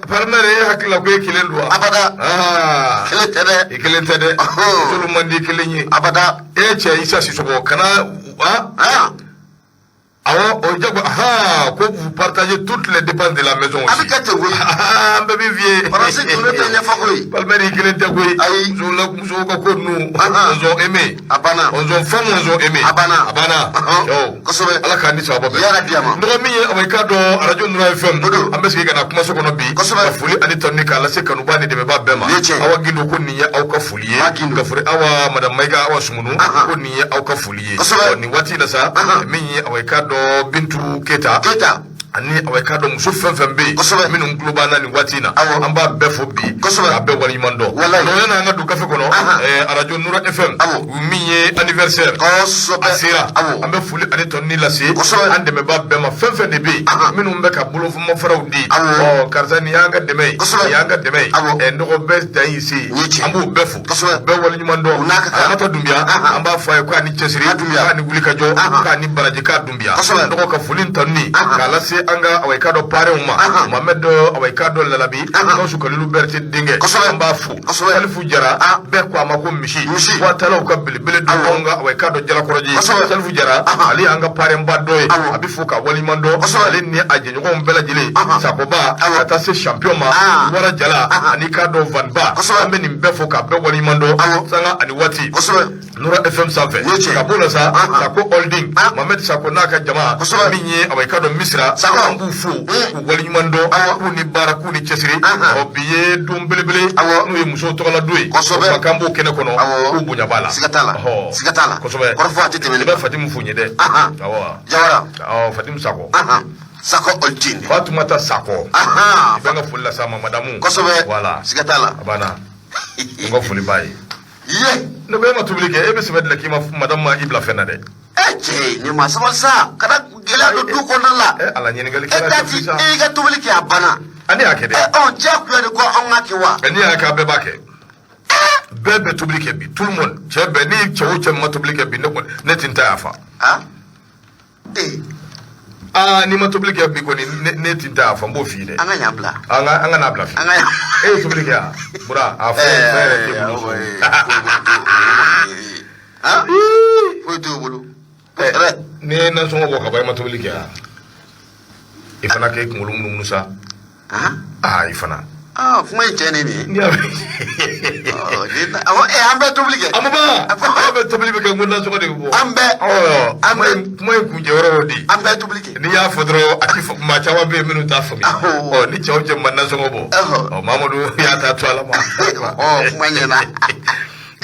Palmer, e hakili la ko e kelen don wa? Abada. Aa. Kelen tɛ dɛ. I kelen tɛ dɛ. Musolu man di kelen ye. Abada. E cɛ Isa Sisɔkɔ, kana ah. Ah. Awɔ, o jago ha ko vous partagez toutes les dépenses de la maison A bɛ aussi. kɛ ten koyi. Ah, an bɛɛ bɛ f'i ye. Faransi tun tɛ ɲɛfɔ koyi. Palmer, i kelen tɛ koyi. Ayi. Musow la, musow ka ko ninnu. Ahan. On ont aimé. A banna. On ont femme, on ont aimé. A banna. A banna. Ɔhɔn. Yo. Kosɛbɛ. Ala k'an ni sababa bɛn. Yarabi a ma. Nɔgɔ min ye, awa, i k'a dɔn arajo Nura FM. O don. An bɛ segin ka na kumaso kɔnɔ bi. Kosɛbɛ. Ka foli ani tanuni k'a lase kanubaa ni dɛmɛbaa bɛɛ ma. Nin ye tiɲɛ ye. Awa Gindo ko nin ye aw ka foli ye. Awa Gindo. Ka foli awa madame Mayiga, awa Sumunu. Ahan. Ko nin ye aw ka foli ye. Kosɛbɛ. Ɔ, nin waati in na sa, Ahan. min ye, awa, i k'a dɔn Bintu Keyita. Keyita. Ani, awa, i k'a dɔn muso fɛn fɛn bɛ yen. Kosɛbɛ. Minnu tulo b'an na nin waati in na. Awɔ. An b'a bɛɛ fo bi. Kosɛbɛ. K'a bɛɛ waleɲuman dɔn. Walayi. Donc yanni an ka don gafe kɔnɔ. Ahan. Arajo Nura FM. Awɔ. Min ye anniversaire. Kosɛbɛ. A sera. Awɔ. An bɛ foli ani tɔnni lase. Kosɛbɛ. An dɛmɛbaa bɛɛ ma, fɛn fɛn de bɛ yen. Ahan. Minnu bɛ ka bolofaraw di. Awɔ. Ɔ, karisa, nin y'an ka dɛmɛ ye. Kosɛbɛ. Nin y'an ka dɛmɛ ye. Awɔ. Nɔgɔ bɛɛ dan y'i se ye. Nin ye tiɲɛ. An b'o bɛɛ fo. Kosɛbɛ. Bɛɛ waleɲuman dɔn. U n'a ka kan. Alamata Dunbiya. Ahan. An b'a fɔ a ye k'a ni cɛsiri. A Dunbiya. K'a ni wulikajɔ. Ahan. K'a ni baraji, k'a Dunbiya. Kosɛbɛ. Nɔgɔ ka foli tanuni. Ahan. K'a lase an ka, awa, i k'a dɔn parrainw ma. Ahan. Mohamed, awa, i k'a dɔn Lalabi. Ahan. Gawusu Kalilu Berete denkɛ. Kosɛbɛ. An b'a fo. Kosɛbɛ. Salifu Jara. Ah. Bɛɛ ko a ma ko misi. Misi. Waatalaw ka belebele don Awɔ. anw ka, awa, i k'a dɔn Jalakɔrɔji. Kosɛbɛ. Salifu Jara. Ahan. Ale y'an ka parrain ba dɔ ye. Awɔ. A bɛ fo ka waleɲuman dɔn. Kosɛbɛ. Ale ni a jɛɲɔgɔnw bɛɛ lajɛlen. Ahan. Sakoba. Awɔ. Ka taa se champion ma. Ah. Wara Jala. Ahan. Ani k'a dɔn Vanba. Kosɛbɛ. An bɛ nin bɛɛ fo k'a bɛɛ waleɲuman dɔn. Awɔ. Sanga ani waati. Kosɛbɛ. Nura FM sanfɛ. Nin ye tiɲɛ. Ka b'o la sa, Ahan. Sako Holding, Ah. Mohamed Sako n'a ka jama, Kosɛbɛ. min ye, awa, i k'a dɔn Misira, Sako. an b'u fo, k'u waleɲuman dɔn, Awɔ. k'u ni baara, k'u ni cɛsiri. Ahan. Ɔ, bi ye don belebele, Awɔ. n'o ye musow tɔgɔla don ye. Kosɛbɛ. O tuma k'an b'o kɛnɛ kɔnɔ, Awɔ. k'u bonya b'a la. Siga t'a la. Ɔhɔ. Siga t'a la. Kosɛbɛ. Kɔrɔfɔ a tɛ tɛmɛ I nin bɛ kan. Fatimu fo n ye dɛ. Ahan. Awɔ. Jawara. Awɔ, Fatimu Sako. Ahan. Sako Holding. Fatumata Sako. Ahan. I bɛ n ka foli lase a ma, madamu. Kosɛbɛ. Voilà. Siga t'a la. A banna. N ka foli b'a ye. Ye. Ne ko e ma tobili kɛ, e bɛ sɛbɛ de la k'i ma madamu ma i bila fɛn na dɛ. E cɛ, nin ma sabali sa. Kana gɛlɛya don du kɔnɔna la. Ɛ Ala, ɲininkali E kɛra ta tɛ ti sa. e y'i ka tobili kɛ, a banna. A ne y'a kɛ Ɛ dɛ. ɔ, diyagoya de ko anw ka kɛ wa? Ɛ, ne y'a kɛ, a bɛɛ b'a kɛ. Bɛɛ bɛ tobili kɛ bi, tout le monde. Cɛ bɛɛ, ni cɛ o cɛ ma tobili kɛ bi, ne kɔni ne ti n ta yafa. Ah. Ee. Aa, n'i ma tobili kɛ bi kɔni, ne ti n ta yafa, n b'o f'i ye dɛ. An ka ɲan bila. An ka n'a bila fi. An ka ɲan. E ye tobili kɛ yan? Bura, a fɔ fɛn yɛrɛ t'e bolo. Ah. Foyi t'o bolo. Ɛ, Ɛrɛ. n'i ye nasɔngɔ bɔ ka ban, i ma tobili kɛ yan? I fana k'e kunkolo munumunu sa. Ah. Aa, i fana. Ah, kuma in cɛ ni nin ye. N'i y'a mɛn. Ɔ, awɔ, an bɛɛ tobili kɛ. A ma ban, an bɛ tobili bɛ kɛ, n ko nasɔngɔ de bɛ bɔ. An bɛɛ. Ɔ, An kuma bɛɛ. in, kuma in kuncɛ yɔrɔ y'o de ye. An bɛɛ tobili kɛ. N'i y'a fɔ dɔrɔn, a ti fɔ, maa caman bɛ yen minnu t'a faamuya. Awɔ. Ɔ, ni cɛ o cɛ ma nasɔngɔ bɔ. Ɔhɔ. Ɔ, Mamadu y'a ta to Ala ma. Ɔ, kuma ɲɛna.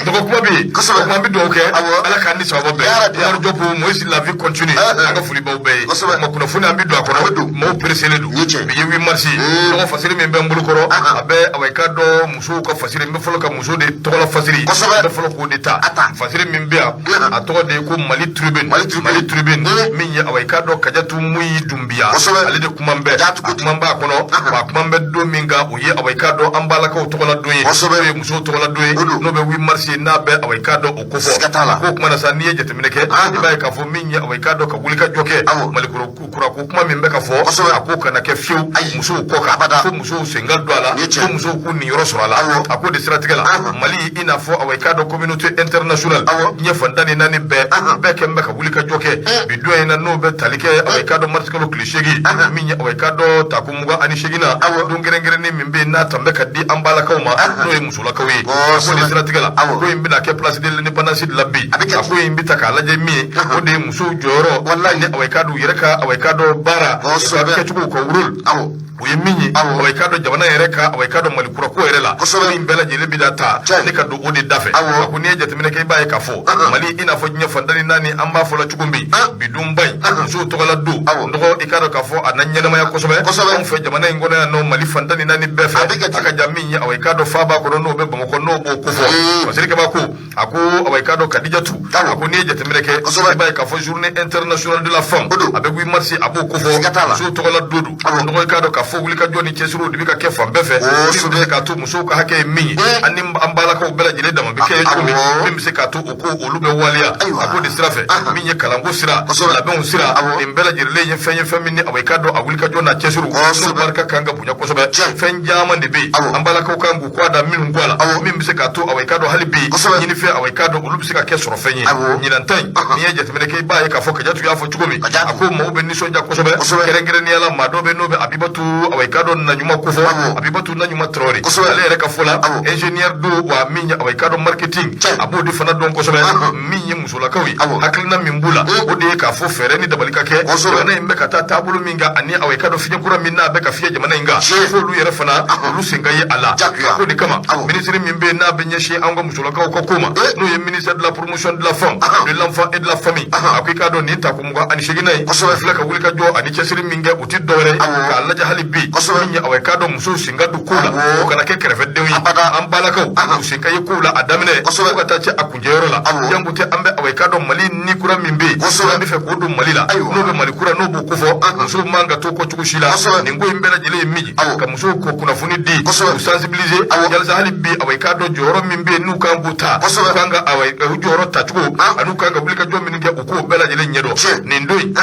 Dɔgɔ kuma bɛ yen. Kosɛbɛ. O tuma an bɛ dugawu kɛ. Awɔ. Ala k'an ni sababa bɛn. Yarabi. Umaru Jɔpu, Moïse, la vie continue. Ɛhɛ. An ka foli b'aw bɛɛ ye. Kosɛbɛ. O tuma kunnafoni, an bɛ don a An bɛ kɔnɔ. don. Maaw pereselen don. Nin ye tiɲɛ. Bi ye 8 mars ye. Dɔgɔ fasiri min bɛ n bolo kɔrɔ. Ahan. A bɛ, awa, i k'a dɔn musow ka fasiri, n bɛ fɔlɔ ka muso de tɔgɔla fasiri. Kosɛbɛ. N bɛ fɔlɔ k'o de ta. A ta. Fasiri min bɛ yan. Ahan. A tɔgɔ de ye ko Mali Tribune. Mali Tribune. Mali Tribune. Mm. Min ye, awa, i k'a dɔn Kajatu Muyi Dunbiya. Kosɛbɛ. Ale de kuma bɛ. Jatugu A kuma b'a kɔnɔ. Ahan. Wa a kuma bɛ don min kan, o ye, awa, i k'a dɔn an balakaw tɔgɔla don ye. Kosɛbɛ. N'o ye musow tɔgɔla don ye. O don. N'o bɛ 8 mars ye, n'a bɛ, awa, i k'a dɔn o kofɔ. Siga t'a la. Ko o kuma na sa, n'i ye jateminɛ kɛ, Ahan. i b'a ye k'a fɔ min ye, awa, i k'a dɔn ka wuli ka jɔ kɛ. Awɔ. Mali kura kura ko kuma min bɛ ka fɔ. Kosɛbɛ. A ko kana kɛ fiyewu. Ayi. Musow kɔ kan. Abada. Fo musow sen ka don a la. Nin ye tiɲɛ. Fo musow k'u niyɔrɔ sɔrɔ a la. Awɔ. A ko de siratigɛ la. Ahan. Mali, i n'a fɔ, awa, i k'a dɔn communauté internationale. Awɔ. Diɲɛ fan 14 bɛɛ. Ahan. Bɛɛ kɛn bɛ ka wuli ka jɔ kɛ. Bi don in na, n'o bɛ tali kɛ, awa, i k'a dɔn mars kalo tile 8. Ahan. Min ye, awa, i k'a dɔn tako 28 na. Awɔ. Don kɛrɛnkɛrɛnnen min bɛ yen n'a tan bɛ ka di an balakaw ma. Ahan. N'o ye musolakaw ye. A ko Kosɛbɛ. de siratigɛ la. Awɔ. Ko in bɛna kɛ place de l'Indépendance de la bi. A bɛ kɛ A ko in bɛ ta k'a lajɛ min ye. Ahan. O de ye musow jɔyɔrɔ. Walayi. Ni, awa, i k'a dɔn u yɛrɛ ka, awa, i k'a dɔn baara. Kosɛbɛ. U ka kɛcogo, u ka rôle. Awɔ. O ye min ye, Awɔ. awa, i k'a dɔn jamana yɛrɛ ka, awa, i k'a dɔn Mali kura ko yɛrɛ la. Kosɛbɛ. Min bɛɛ lajɛlen bɛ ta Cɛ. ne ka don o de da fɛ. Awɔ. A ko n'i ye jateminɛ kɛ, i b'a ye k'a fɔ Ahan. Mali, i n'a fɔ diɲɛ fan 14, an b'a fɔ la cogo min, Ah. bi donba in, Ahan. musow tɔgɔla don. Awɔ. Dɔgɔ, i k'a dɔn k'a fɔ a na ɲɛnamaya kosɛbɛ. Kosɛbɛ. Anw fɛ jamana in kɔnɔ yan nɔ, Mali fan 14 bɛɛ fɛ. A bɛ kɛ ten. A ka ja min ye, awa, i k'a dɔn faaba kɔnɔ, n'o bɛ Bamakɔ, n'o b'o kofɔ. Fasiri kaba ko a ko, awa, i k'a dɔn Kadijatu. Awɔ. A ko n'i ye jateminɛ kɛ, Kosɛbɛ. i b'a ye k'a fɔ journée internationale de la femme O don. a bɛ 8 mars, a b'o kofɔ. Siga t'a la. Musow tɔgɔla don don. Awɔ. Dɔgɔ, i k'a dɔn k'a fɔ wulikajɔ ni cɛsiriw de bɛ ka kɛ fan bɛɛ fɛ min bɛ se k'a to musow ka hakɛ ye min ye ani an balakaw bɛɛ lajɛlen dama bɛ kɛ cogo min, min bɛ se k'a to o ko olu bɛ waleya. A ko de sira fɛ, min ye kalanko sira, labɛnw sira, nin bɛɛ lajɛlen ye fɛn ye, fɛn min ni awa i k'a dɔn a wulikajɔ n'a cɛsiriw n'o barika kan ka bonya kosɛbɛ. Fɛn caman de bɛ yen, an balakaw kan k'u kɔ da minnu kɔ la, min bɛ se k'a to awa i k'a dɔn hali bi ɲinifɛn, awa i k'a dɔn olu bɛ se ka kɛ sɔrɔfɛn ye. Ɲinan ta in, n'i ye jateminɛ kɛ, i b'a ye k'a fɔ Kajatu y'a fɔ cogo min, a ko maaw bɛ nisɔndiya kosɛbɛ, kɛrɛnkɛrɛnnenya la maa dɔ bɛ n'o bɛ Abibatu, awa i k'a dɔn Naɲuman kofɔ, Abibatu Naɲuman Tarawele. Ale yɛrɛ ka fɔ la, ingénieur don wa min ye awa i k'a dɔn marketing, a b'o de fana dɔn kosɛbɛ. Min ye musolakaw ye, hakilina min b'u la, o de ye k'a fɔ fɛɛrɛ ni dabali ka kɛ jamana in bɛ ka taa taabolo min kan, ani awa i k'a dɔn fiɲɛ kura min n'a bɛ ka fiyɛ jamana in kan, f'olu yɛrɛ fana olu sen ka ye a la. A ko de kama, minisiri min bɛ yen n'a bɛ ɲɛsin an ka musolakaw ka ko ma, n'o ye ministère de la promotion de la femme, de l'enfant et de la famille, a ko i k'a dɔn nin tako 28nan in filɛ ka wuli ka jɔ ani cɛsiri min kɛ, o tɛ dɔwɛrɛ ye k'a lajɛ hali bi min ye awa i k'a dɔn musow sen ka don kow la, o kana kɛ kɛrɛfɛdenw ye. An balakaw u sen ka ye kow la a daminɛ fo ka taa se a kuncɛyɔrɔ la. Janko tɛ an bɛ awa i k'a dɔn Mali ni kura min bɛ yen, an bɛ fɛ k'o don Mali la, n'o bɛ Mali kura n'o b'o kofɔ, musow man ka to kɔ cogo si la. Nin ko in bɛɛ lajɛlen ye min ye, ka musow ko kunnafoni di, k'u sensibiliser, yalisa hali bi awa i k'a dɔn jɔyɔrɔ min bɛ yen n'u kan k'o ta, u kan ka awa u jɔyɔrɔ tacogo an'u kan ka wulikajɔ minnu kɛ, u k'o bɛɛ lajɛlen ɲɛdɔn. Nin don in,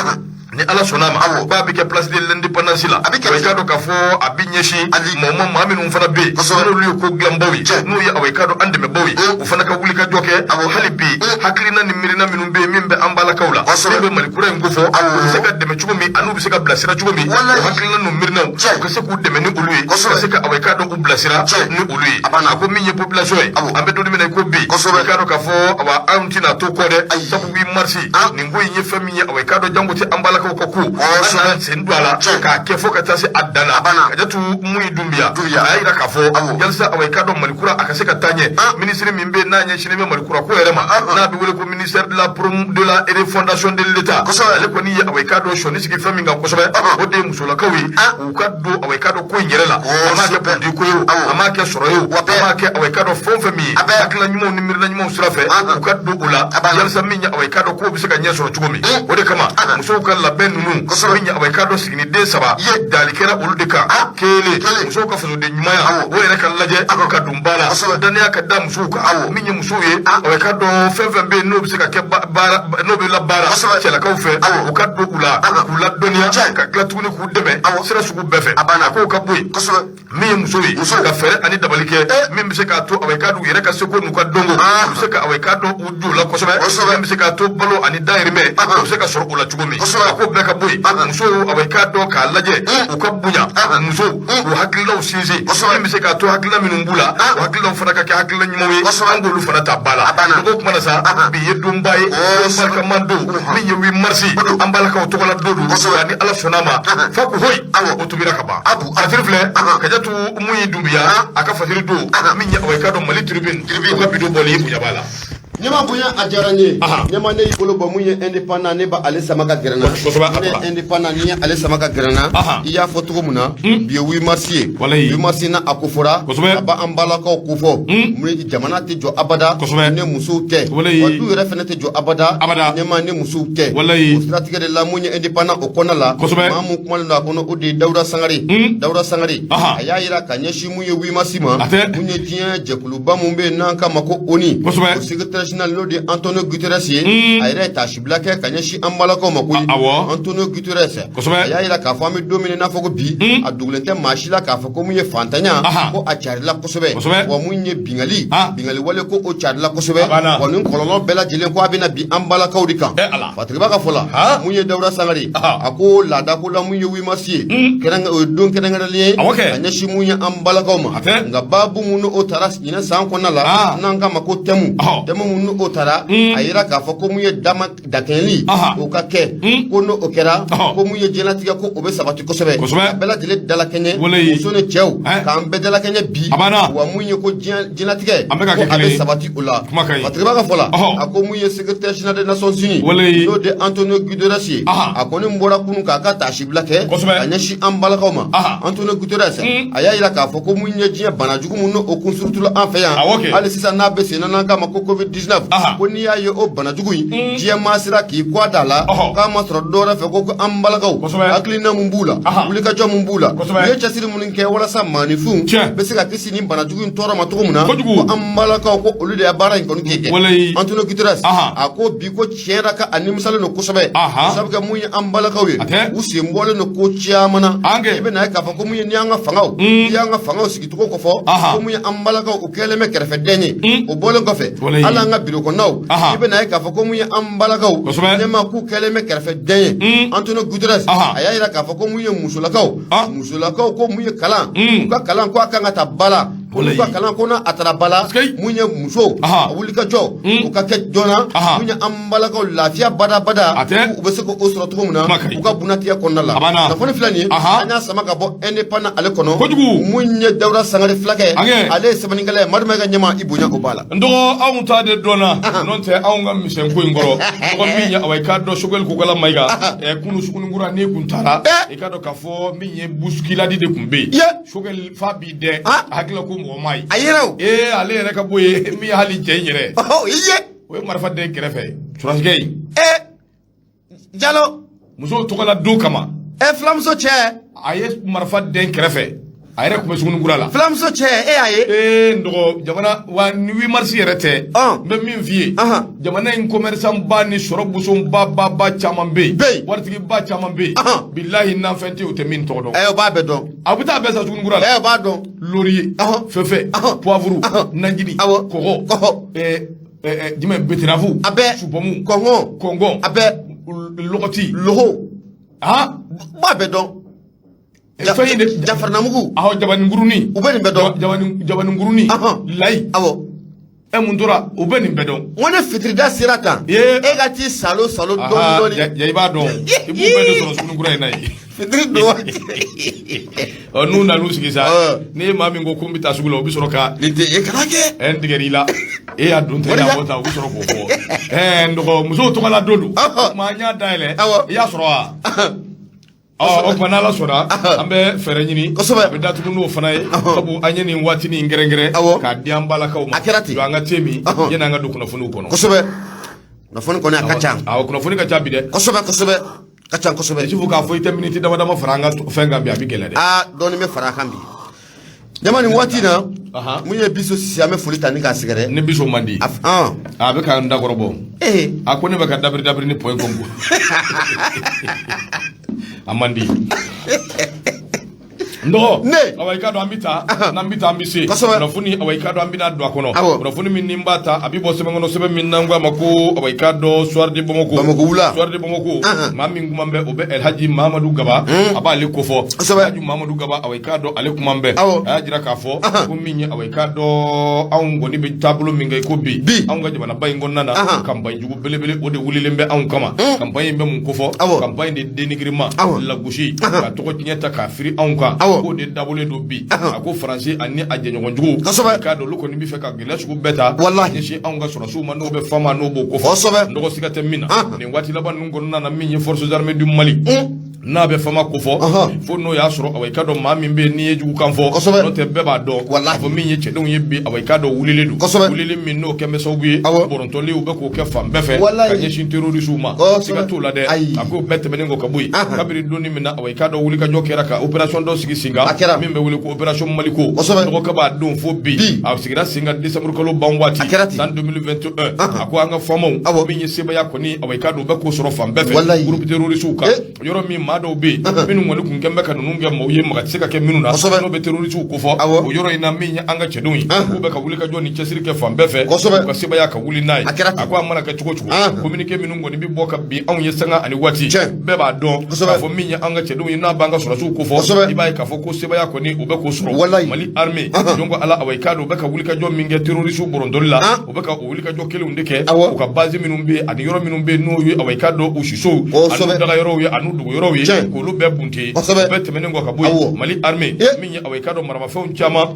ni Ala sɔnna a ma, k'a bɛ kɛ place de l'indépendance la. A bɛ kɛ i k'a dɔn k'a fɔ a bɛ ɲɛsin mɔgɔ ma, maa minnu fana bɛ yen n'olu ye ko dilanbaw ye, n'u ye awa i k'a dɔn an dɛmɛbaw ye, u fana ka wuli ka jɔ kɛ hali bi hakilina ni miirina minnu bɛ yen min bɛ an balakaw la, min bɛ Mali kura in kofɔ, u bɛ se ka dɛmɛ cogo min an'u bɛ se ka bilasira cogo min, o hakilina n'u miirinaw, u ka se k'u dɛmɛ ni olu ye, ka se ka awa i k'a dɔn u bilasira ni olu ye. A ko min ye population ye, an bɛ don min na i ko bi, i k'a dɔn k'a fɔ awa anw tɛna to kɔ dɛ, sabu 8 mars nin ko in ye fɛn min ye, awa i k'a dɔn janko tɛ an balakaw ka ko, an n'an sen don a la k'a kɛ fo ka taa se a dan na. Kajatu Muyi Dunbiya, a y'a jira k'a fɔ yalisa awa i k'a dɔn Mali kura a ka se ka taa ɲɛ, minisiri min bɛ yen n'a ɲɛsinnen bɛ Mali kura ko yɛrɛ ma, n'a bɛ wele ko ministère de la prom de la refondation de l'État, ale kɔni ye awa i k'a dɔn sɔnni sigi fɛn min kan kosɛbɛ, o de ye musolakaw ye, u ka don awa i k'a dɔn ko in yɛrɛ la. A m'a kɛ politique ko ye o, a m'a kɛ sɔrɔ ye o, a m'a kɛ awa i k'a dɔn fɛn o fɛn min ye hakilina ɲumanw ni miirina ɲumanw sira fɛ, u ka don o la yalisa min ye awa i k'a dɔn k'o bɛ se ka ɲɛ sɔrɔ cogo min. O de kama musow ka labɛn ninnu, min ye awa i k'a dɔn siginiden saba dali kɛra olu de kan. Kelen, musow ka fasoden ɲumanya, o yɛrɛ ka lajɛ ka don ba la, dannaya ka da musow kan. Min ye musow ye, awa i k'a dɔn fɛn fɛn bɛ yen n'o bɛ se ka kɛ baara, n'o bɛ labaara cɛlakaw fɛ, u ka don u la k'u ladɔnniya, ka tila tuguni k'u dɛmɛ sira sugu bɛɛ fɛ. A k'o ka bɔ yen. Min ye muso ye, ka fɛɛrɛ ani dabali kɛ min bɛ se k'a to awa i k'a dɔn u yɛrɛ ka seko n'u ka dɔnko, u bɛ se ka awa i k'a dɔn u jɔ la kosɛbɛ, min bɛ se k'a to balo ani dahirimɛ u bɛ se ka sɔrɔ o la cogo min. A k'o bɛɛ ka bɔ yen. Musow, awa i k'a dɔn k'a lajɛ u ka bonya, musow k'u hakililaw sinsin, min bɛ se k'a to hakilila minnu b'u la, o hakililaw fana ka kɛ hakilila ɲumanw ye, an k'olu fana ta ba la. N ko kuma na sa, bi ye donba ye, don barikama don, min ye 8 mars, an balakaw tɔgɔla don don. Nka ni Ala sɔnna a ma, fa ko hoyi, o tobira ka ban. Fasiri filɛ, Kajatu Muyi Dunbiya a ka fasiri don, min ye awa i k'a dɔn Mali Tribune u ka bi don bɔli bonya b'a la. Ɲɛma bonya, a diyara n ye. Ɲɛma, ne y'i bolo bɔ mun ye indépendant, ne b'ale sama ka gɛrɛ n na. A Ne tora. indépendant, n'i ye ale sama ka gɛrɛ n na, i y'a fɔ cogo min na, bi ye 8 mars ye. Walayi. 8 mars na a ko fɔra, a b'an balakaw ko fɔ mun ye, jamana tɛ jɔ abada ne musow tɛ. Walayi. Wa du yɛrɛ fana tɛ jɔ abada Abada. ɲɛma ne musow tɛ. Walayi. O siratigɛ de la, mun ye indépendant o kɔnɔna la, maa mun kumalen don a kɔnɔ, o de ye Dawuda Sangare. Dawuda Sangare, a y'a yira ka ɲɛsin mun ye 8 mars ma, A tɛ. mun ye diɲɛ jɛkuluba mun bɛ yen n'an k'a ma ko ONU, o secrétaire général, n'o de ye Antonio Guterres ye, a yɛrɛ ye taasibila kɛ ka ɲɛsin an balakaw ma koyi. Antonio Guterres, a y'a yira k'a fɔ an bɛ don min na i n'a fɔ ko bi, a dogolen tɛ maa si la k'a fɔ ko mun ye fantanya, ko a carila kosɛbɛ, wa mun ye bingali, bingali wale, ko o carila kosɛbɛ, wa nin kɔlɔlɔ bɛɛ lajɛlen, ko a bɛna bin an balakaw de kan. Fatigiba ka fɔ la, mun ye Dawuda Sangare, a ko laada ko la, mun ye 8 mars ye, o ye don kɛrɛnkɛrɛnlen ye ka ɲɛsin mun ye an balakaw ma. Nka baabu mun n'o taara ɲinɛ san kɔnɔna la, n'an k'a ma ko thème, thème mun n'o taara, a yira k'a fɔ ko mun ye dama dakɛɲɛli, o ka kɛ, ko n'o kɛra, ko mun ye diɲɛlatigɛ, ko o bɛ sabati kosɛbɛ, a bɛɛ lajɛlen dalakɛɲɛ, muso ni cɛw, k'an bɛɛ dalakɛɲɛ bi, wa mun ye ko diɲɛlatigɛ, ko a bɛ sabati o la. Fatigiba ka fɔ la, a ko mun ye secrétaire général des Nations Unies, n'o de Antonio Guterres ye, a kɔni bɔra kunun k'a ka taasibila kɛ ka ɲɛsin an balakaw ma. Antonio Guterres, a y'a yira k'a fɔ ko mun ye diɲɛ bana jugu mun n'o kun surutula an fɛ yan, hali sisan n'a bɛ sen na, n'an k'a ma ko Covid 19. 19 ko n'i y'a ye o banajugu in diɲɛ maa sera k'i kɔ da la k'a ma sɔrɔ dɔwɛrɛ fɛ ko an balakaw hakilina mun b'u la wulikajɔ mun b'u la u ye cɛsiri minnu kɛ walasa maaninfinw bɛ se ka kisi nin banajugu in tɔɔrɔ ma cogo min na ko an balakaw ko olu de ye baara in kɔni kɛ. Antonio Guterres a ko bi ko tiɲɛ yɛrɛ ka a nimisalen don kosɛbɛ, sabu kɛ mun ye an balakaw ye, u sen bɔlen don ko caman na. I bɛ na ye k'a fɔ ko mun ye n'i y'an ka fangaw n'i y'an ka fangaw sigicogo kofɔ, ko mun ye an balakaw u kɛlen bɛ kɛrɛfɛden ye. O bɔlen kɔfɛ, hali an ka biro kɔnɔnaw, i bɛ na ye k'a fɔ ko mun ye an balakaw ɲɛmaa k'u kɛlen bɛ kɛrɛfɛden ye. Antonio Guterres a y'a jira k'a fɔ ko mun ye musolakaw musolakaw ko mun ye kalan, u ka kalan ko a kan ka ta ba la, olu ka kalan ko n'a taara ba la, mun ye muso a wulikajɔ u ka kɛ joona, mun ye an balakaw lafiya badabada u bɛ se k'o sɔrɔ cogo min na u ka bunatigɛ kɔnɔna la. Kunnafoni filɛ nin ye, an y'a sama ka bɔ Indépendant ale kɔnɔ. Mun ye Dawuda Sangare fulakɛ, ale ye sɛbɛnnikɛla ye. Madu Mayiga ɲɛma i bonya o b'a la. N dɔgɔ, anw ta de dɔnna, n'o tɛ anw ka misɛn ko in kɔrɔ. Dɔgɔ min ye, awa, i k'a dɔn Sogɛli Kokala Mayiga, kunu Suguninkura n'i kun taara, i k'a dɔn k'a fɔ min ye bousculade de tun bɛ yen. Sogɛli fa b'i dɛ, a hakili ko mɔgɔ ma ye. A yɛrɛ o. Ee, ale yɛrɛ ka bɔ yen, min ye hali cɛ in yɛrɛ. I ye. O ye marifa den kɛrɛfɛ sɔrɔsikɛ in. Jalo. Musow tɔgɔla don kama. Filamuso cɛ. A ye marifa den kɛrɛfɛ, a yɛrɛ tun bɛ Suguninkura la. Filamuso cɛ, e y'a ye. Ee, n dɔgɔ, jamana wa ni 8 mars yɛrɛ tɛ. N bɛ min f'i ye. Jamana in commerçant ba ni sɔrɔ boson ba ba ba caman bɛ yen. Bɛ yen. Waritigi ba caman bɛ yen. Bilahi, nanfɛn tɛ yen, o tɛ min tɔgɔ dɔn. O b'a bɛɛ dɔn. A bɛ taa bɛɛ san Suguninkura la. O b'a dɔn. Laurier. Fɛfɛ. Poivre. Najini. Kɔgɔ. Jumɛn, betterave. A bɛɛ. Chou pomme. Kɔngɔ. Kɔngɔ. A bɛɛ. Lɔgɔti. Logo. B'a bɛɛ dɔn. Fɛn in de. Jafaranamugu. Awɔ, jabaninkurunin. U bɛ nin bɛɛ dɔn. Jabaninkurunin. Layi. Mun tora, u bɛ nin bɛɛ dɔn. N ko ni fitirida sera tan. E ka t'i salo salo dɔɔni dɔɔni. Ja, i b'a dɔn. I b'u bɛɛ de sɔrɔ Suguninkura in na yen. Fitiri don waati. Ɔ, n'u nan'u sigi sa, n'i ye maa min ko n bɛ taa sugu la, u bɛ sɔrɔ ka. Nin tɛ e kana kɛ. Ɛ, n tigɛr'i la. E y'a don ta, e y'a bɔ ta, u bɛ sɔrɔ k'o fɔ. Ɛ, n dɔgɔ, musow tɔgɔla don don. O tuma an y'a dayɛlɛ. I y'a sɔrɔ wa? Ɔ, o tuma n'Ala sɔnna, an bɛ fɛɛrɛ ɲini. A bɛ datugu n'o fana ye. Sabu an ye nin waatinin kɛrɛnkɛrɛn. K'a di an balakaw ma. A kɛra ten. Jɔ an ka te min. Yanni an ka don kunnafoniw kɔnɔ. Kosɛbɛ. Kunnafoni kɔni a ka ca. Awɔ, kunnafoni ka ca bi dɛ. Kosɛbɛ kosɛbɛ. Ka ca kosɛbɛ. Isufu, k'a fɔ i tɛ miniti dama dama fara an ka fɛn kan bi, a bɛ gɛlɛya dɛ. Aa, dɔɔnin bɛ fara a kan bi. Jama, nin waati na, mun ye Biso Sise, an bɛ foli ta ni k'a sɛgɛrɛ. Ni Biso man di. A bɛ ka n dakɔrɔbɔ. A ko ne bɛ ka dabiri dabiri ni point com. A man di. N dɔgɔ. Ne. Awa, i k'a dɔn an bɛ taa. N'an bɛ taa, an bɛ se. Kunnafoni, awa, i k'a dɔn an bɛna don a kɔnɔ. Kunnafoni min ni n b'a ta, a bɛ bɔ sɛbɛn kɔnɔ, sɛbɛn min n'an ko a ma ko, awa, i k'a dɔn Soir de Bamako. Bamako wula. Soir de Bamako. Maa min kuma bɛ, o bɛ El Hadji Mahamadu Gaba. A b'ale kofɔ. El Hadji Mahamadu Gaba, awa, i k'a dɔn ale kuma bɛ. A y'a jira k'a fɔ ko min ye, awa, i k'a dɔn anw kɔni bɛ taabolo min kɛ i ko bi. Anw ka jamanaba in kɔnɔna na, campagne jugu belebele o de wulilen bɛ anw kama. Campagne in bɛ mun kofɔ? Campagne de dénigrement, lagosi, ka tɔgɔ tiɲɛ ta k'a firi anw kan, k'o de dabɔlen don bi. A ko Faransi ani a jɛɲɔgɔn juguw, i k'a dɔn olu kɔni bɛ fɛ ka gɛlɛya sugu bɛɛ ta ɲɛsin anw ka sɔrɔdasiw ma, n'o bɛ FAMa, n'o b'o kofɔ. N dɔgɔ, siga tɛ min na, nin waati laban ninnu kɔnɔna na, min ye forces armées du Mali, n'a bɛ FAMa kofɔ, fo n'o y'a sɔrɔ, awa, i k'a dɔn maa min bɛ yen n'i ye jugukan fɔ, n'o tɛ bɛɛ b'a dɔn k'a fɔ min ye cɛdenw ye bi, awa, i k'a dɔn wulilen don, wulili min n'o kɛn bɛ sababu ye bɔrɔntɔli u bɛ k'o kɛ fan bɛɛ fɛ ka ɲɛsin terrorisiw ma. Siga t'o la dɛ. A k'o bɛɛ tɛmɛnen kɔ ka bɔ yen, kabini don min na, awa, i k'a dɔn wulikajɔ kɛra ka opération dɔ sigi sen kan min bɛ wele ko opération Maliko, dɔgɔ kab'a don fo bi, a sigira sen kan décembre kalo ban waati san 2021. A ko an ka FAMaw, min ye sebaaya kɔni, awa, i k'a dɔn u bɛ k'o sɔrɔ fan bɛɛ fɛ groupe terrorisiw kan, yɔrɔ min maa dɔw bɛ yen minnu kɔni tun kɛn bɛ ka ninnu kɛ maaw ye, maga tɛ se ka kɛ minnu na, n'o bɛ terrorisiw kofɔ, o yɔrɔ in na, min ye an ka cɛdenw ye, k'u bɛ ka wulikajɔ ni cɛsiri kɛ fan bɛɛ fɛ u ka sebaaya ka wuli n'a ye. A ko a mana kɛ cogo cogo, communiqué minnu kɔni bɛ bɔ ka bin anw ye sanga ani waati, bɛɛ b'a dɔn k'a fɔ min ye an ka cɛdenw ye, n'a b'an ka sɔrɔdasiw kofɔ, i b'a ye k'a fɔ ko sebaaya kɔni u bɛ k'o sɔrɔ. Mali armée, donc ala, awa, i k'a dɔn u bɛ ka wulikajɔ min kɛ terrorisiw bɔrɔntɔli la, u bɛ ka o wulikajɔ kelenw de kɛ u ka base minnu bɛ yen ani yɔrɔ minnu bɛ yen, n'o ye, awa, i k'a dɔn u sisow an'u dagayɔrɔw ye an'u dogoyɔrɔw ye. ye k'olu bɛɛ bunte. O bɛɛ tɛmɛnen kɔ ka bɔ yen, Mali armée min ye, awa, i k'a dɔn, maramafɛnw caman,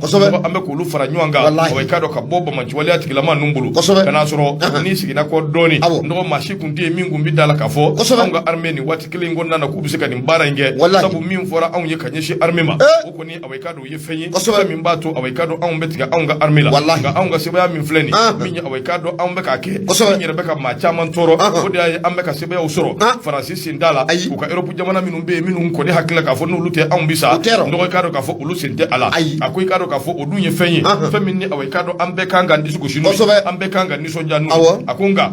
an bɛ k'olu fara ɲɔgɔn kan, awa, i k'a dɔn, ka bɔ banbaanciwaleya tigilama ninnu bolo. Ka n'a sɔrɔ n'i seginna kɔ dɔɔnin, n dɔgɔ, maa si kun tɛ yen min kun bɛ da la k'a fɔ anw ka armée nin waati kelen in kɔnɔna na k'u bɛ se ka nin baara in kɛ, sabu min fɔra anw ye ka ɲɛsin armée ma, o kɔni, awa, i k'a dɔn, o ye fɛn ye, fɛn min b'a to, awa, i k'a dɔn, anw bɛ tigɛ anw ka armée la. Nka anw ka sebaaya min filɛ nin min ye, awa, i k'a dɔn, anw bɛ k'a kɛ, min yɛrɛ bɛ ka maa caman tɔɔrɔ, o de y'a ye an bɛ ka sebayaw sɔrɔ. Faransi sen t'a la, u ka Europe jamana minnu bɛ yen, minnu kɔni hakili la k'a fɔ n'olu tɛ anw bɛ sa, n dɔgɔ, i k'a dɔn k'a fɔ olu sen tɛ a la. A ko i k'a dɔn k'a fɔ o dun ye fɛn ye, fɛn min ni, awa, i k'a dɔn, an bɛɛ kan ka disi gosi n'o ye, an bɛɛ kan ka nisɔndiya n'o ye. A ko nka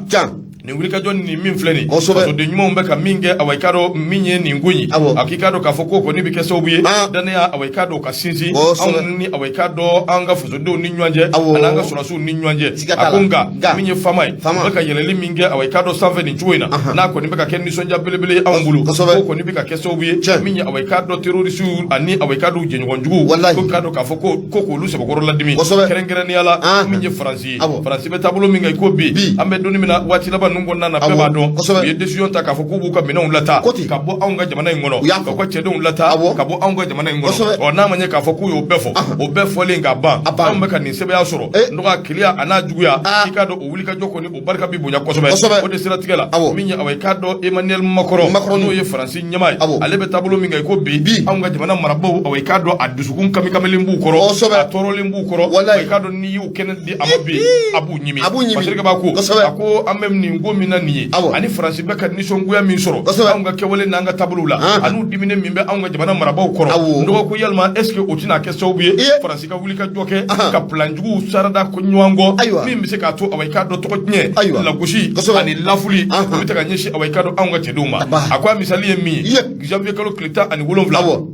nin wulikajɔ nin min filɛ nin, fasoden ɲumanw bɛ ka min kɛ, awa, i k'a dɔn, min ye nin ko in, a k'i k'a dɔn k'a fɔ k'o kɔni bɛ kɛ sababu ye danaya, awa, i k'a dɔn, ka sinsin anw ni, awa, i k'a dɔn, an ka fasodenw ni ɲɔgɔn cɛ ani an ka sɔrɔdasiw ni ɲɔgɔn cɛ. A ko nka min ye FAMa ye, u bɛ ka yɛlɛli min kɛ, awa, i k'a dɔn, sanfɛ nin cogo in na, n'a kɔni bɛ ka kɛ nisɔndiya belebele ye anw bolo, k'o kɔni bɛ ka kɛ sababu ye min ye, awa, i k'a dɔn, terrorisiw ani, awa, i k'a dɔn, jɛɲɔgɔn juguw, ko k'a dɔn k'a fɔ ko k'olu sɛbɛkɔrɔ ladimi, kɛrɛnkɛrɛnnenya la min ye Faransi ye. Faransi bɛ taabolo min kan i ko bi, an bɛ don min na, waati laban ninnu kɔnɔna na, bɛɛ b'a dɔn u ye décision ta k'a fɔ k'u b'u ka minɛnw lataa ka bɔ anw ka jamana in kɔnɔ, ka ka cɛdenw lataa ka bɔ anw ka jamana in kɔnɔ. Ɔ, n'a ma ɲɛ k'a fɔ k'u y'o bɛɛ fɔ, o bɛɛ fɔlen ka ban, anw bɛ ka nin sɛbɛnya sɔrɔ, nɔgɔya keleya a n'a juguya, i k'a dɔn, o wulikajɔ kɔni, o barika bɛ bonya kosɛbɛ. O de siratigɛ la, min ye, awa, i k'a dɔn, Emmanuel Macron, n'o ye Faransi ɲɛmaa ye, ale bɛ taabolo min kan i ko bi, anw ka jamana marabaaw, awa, i k'a dɔn, a dusukun kamikamelen b'u kɔrɔ, a tɔɔrɔlen b'u kɔrɔ. I k'a dɔn, n'i y'u kɛnɛ di a ma bi, a b'u ɲimi. Parce que b'a ko, a ko an bɛ nin ko min na nin ye, ani Faransi bɛ ka nisɔngoya min sɔrɔ anw ka kɛwale n'an ka taabolow la, ani diminen min bɛ anw ka jamana marabaaw kɔrɔ, n dɔgɔ, ko yalima est ce que o tɛna kɛ sababu ye Faransi ka wuli ka jɔ kɛ ka plan juguw sarada ɲɔgɔn kɔ, min bɛ se k'a to, awa, i k'a dɔn, tɔgɔ tiɲɛ, lagosi ani lafuli, o bɛ ta ka ɲɛsin, awa, i k'a dɔn, anw ka cɛdenw ma? A ko a misali ye min ye, janvier kalo tile 17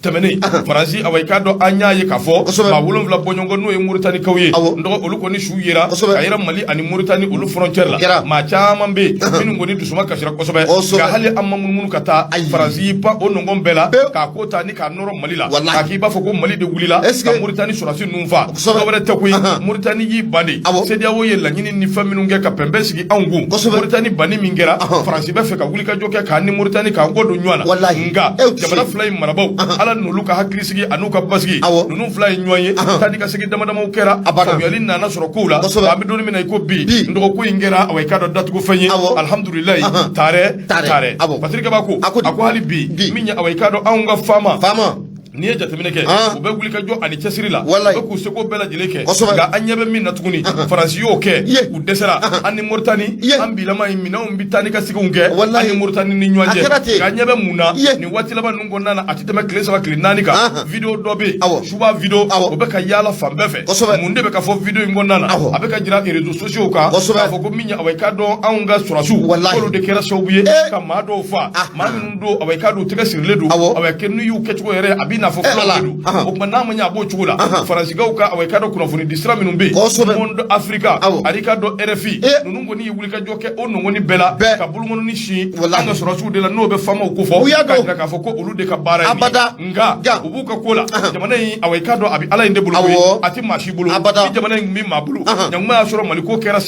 tɛmɛnen, Faransi, awa, i k'a dɔn, an y'a ye k'a fɔ maa 7 bɔɲɔgɔn, n'o ye Moritanikaw ye, n dɔgɔ, olu kɔni su yera ka yɛrɛ Mali ani Moritani olu frontière la. Maa caman bɛ yen minnu kɔni dusuma kasira kosɛbɛ, nka hali an ma munumunu ka taa, Faransi y'i pan o nɔngɔn bɛɛ la k'a ko ta ni k'a nɔrɔ Mali la, k'a k'i b'a fɔ ko Mali de wulila ka Moritani sɔrɔdasi ninnu fa. Dɔwɛrɛ tɛ koyi, Moritani y'i ban de. CEDEAO ye laɲini ni fɛn minnu kɛ ka pɛnpɛn sigi anw kun, Moritani banni min kɛra, Faransi bɛ fɛ ka wulikajɔ kɛ k'an ni Moritani k'an kɔ don ɲɔgɔn na. Nka jamana fila in marabaaw, Ala n'olu ka hakilisigi an'u ka basigi, ninnu fila ye ɲɔgɔn ye, taa ni ka segin dama damaw kɛra, faamuyali nana sɔrɔ kow la. An bɛ don min na i ko bi, n dɔgɔ, ko in kɛra, awa, i k'a dɔn, datugu fɛn ye, alihamudulilayi, taarɛ taarɛ. Patrick b'a ko, a ko hali bi, min ye, awa, i k'a dɔn, anw ka FAMa, n'i ye jateminɛ kɛ, u bɛ wuli ka jɔ ani cɛsiri la, u bɛ k'u seko bɛɛ lajɛlen kɛ. Nka an ɲɛ bɛ min na tuguni, Faransi y'o kɛ, u dɛsɛra. An ni Moritani, an bilama in minɛnw bɛ taa ni ka seginw kɛ an ni Moritani ni ɲɔgɔn cɛ. Nka ɲɛ bɛ mun na nin waati laban ninnu kɔnɔna na, a tɛ tɛmɛ tile 3 tile 4 kan, vidéo dɔ bɛ yen, suba vidéo, o bɛ ka yaala fan bɛɛ fɛ. Mun de bɛ ka fɔ vidéo in kɔnɔna na? A bɛ ka jira réseaux sociaux kan k'a fɔ ko min ye, awa, i k'a dɔn, anw ka sɔrɔdasiw, k'olu de kɛra sababu ye ka maa dɔw fa, maa minnu don, awa, i k'a dɔn, u tɛgɛ sirilen don, awa, kɛ n'u y'u kɛcogo yɛrɛ, a b'i n'a fɔ fulaw de don. O tuma, n'a ma ɲɛ a b'o cogo la, Faransikaw ka, awa, i k'a dɔn, kunnafoni di sira minnu bɛ yen, Monde Africa ani i k'a dɔn RFI, ninnu kɔni ye wulikajɔ kɛ o nɔngɔni bɛɛ la ka bolokɔnɔni sin an ka sɔrɔdasiw de la, n'o bɛ FAMaw ko fɔ, k'a jira k'a fɔ ko olu de ka baara ye nin ye. Nka u b'u ka ko la, jamana in, awa, i k'a dɔn, a bɛ Ala in de bolo koyi, a tɛ maa si bolo. Ni jamana in tun bɛ maa bolo, ɲankuma y'a sɔrɔ Mali ko kɛra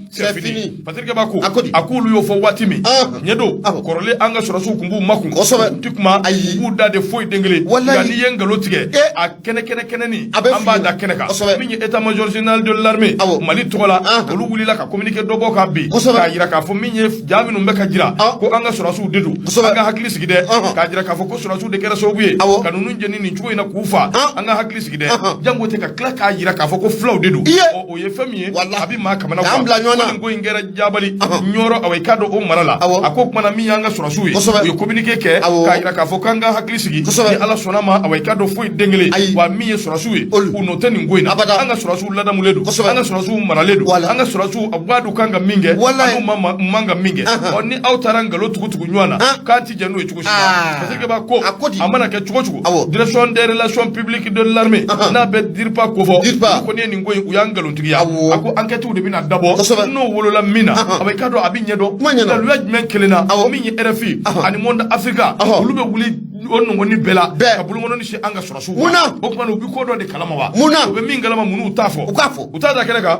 c'est fini. Patrick b'a ko, a k'olu y'o fɔ waati min ɲɛ don kɔrɔlen, an ka sɔrɔdasiw tun b'u makun, u ti kuma, u b'u da de foyi den kelen. Nka n'i ye nkalon tigɛ a kɛnɛ kɛnɛ kɛnɛni, an b'a da kɛnɛ kan. Min ye état major général de l'armée Mali tɔgɔ la, olu wulila ka communiqué dɔ bɔ k'a bin, k'a jira k'a fɔ min ye ja minnu bɛ ka jira ko an ka sɔrɔdasiw de don, an ka hakili sigi dɛ, k'a jira k'a fɔ ko sɔrɔdasiw de kɛra sababu ye ka ninnu jeni nin cogo in na k'u fa, an ka hakili sigi dɛ. Jango tɛ ka tila k'a jira k'a fɔ ko fulaw de don, o ye fɛn min ye, a bɛ maa kamana gan. Ko nin ko in kɛra jabali Ɲɔrɔ, awa, i k'a dɔn, o mara la. A ko kumana min y'an ka sɔrɔdasiw ye, u ye communiqué kɛ k'a jira k'a fɔ k'an ka hakili sigi, ni Ala sɔnna ma, awa, i k'a dɔn, foyi den kelen wa min ye sɔrɔdasiw ye, u nɔ tɛ nin ko in na. An ka sɔrɔdasiw ladamulen don, an ka sɔrɔdasiw maralen don, an ka sɔrɔdasiw a b'a dɔn kan ka min kɛ an'u man ka min kɛ. Ɔ, ni aw taara nkalon tugu tugu ɲɔgɔn na, k'an ti jɛ n'o ye cogo si la. Parce que b'a ko, a mana kɛ cogo cogo, direction des relations publiques de l'armée, n'a bɛ DIRPA ko fɔ, olu kɔni ye nin ko in, u y'an nkalontigiya. A ko enquête de bɛna dabɔ, n'o wolola min na, a bɛ k'a dɔn, a bɛ ɲɛdɔn daluya jumɛn kelen na. Min ye RFI ani Monde Africa, olu bɛ wuli o nɔngɔni bɛɛ la ka bolokɔnɔni se an ka sɔrɔdasiw ma. O tuma, u bɛ ko dɔ de kalama wa? U bɛ min kalama, mun t'a fɔ? U t'a da kɛnɛ kan.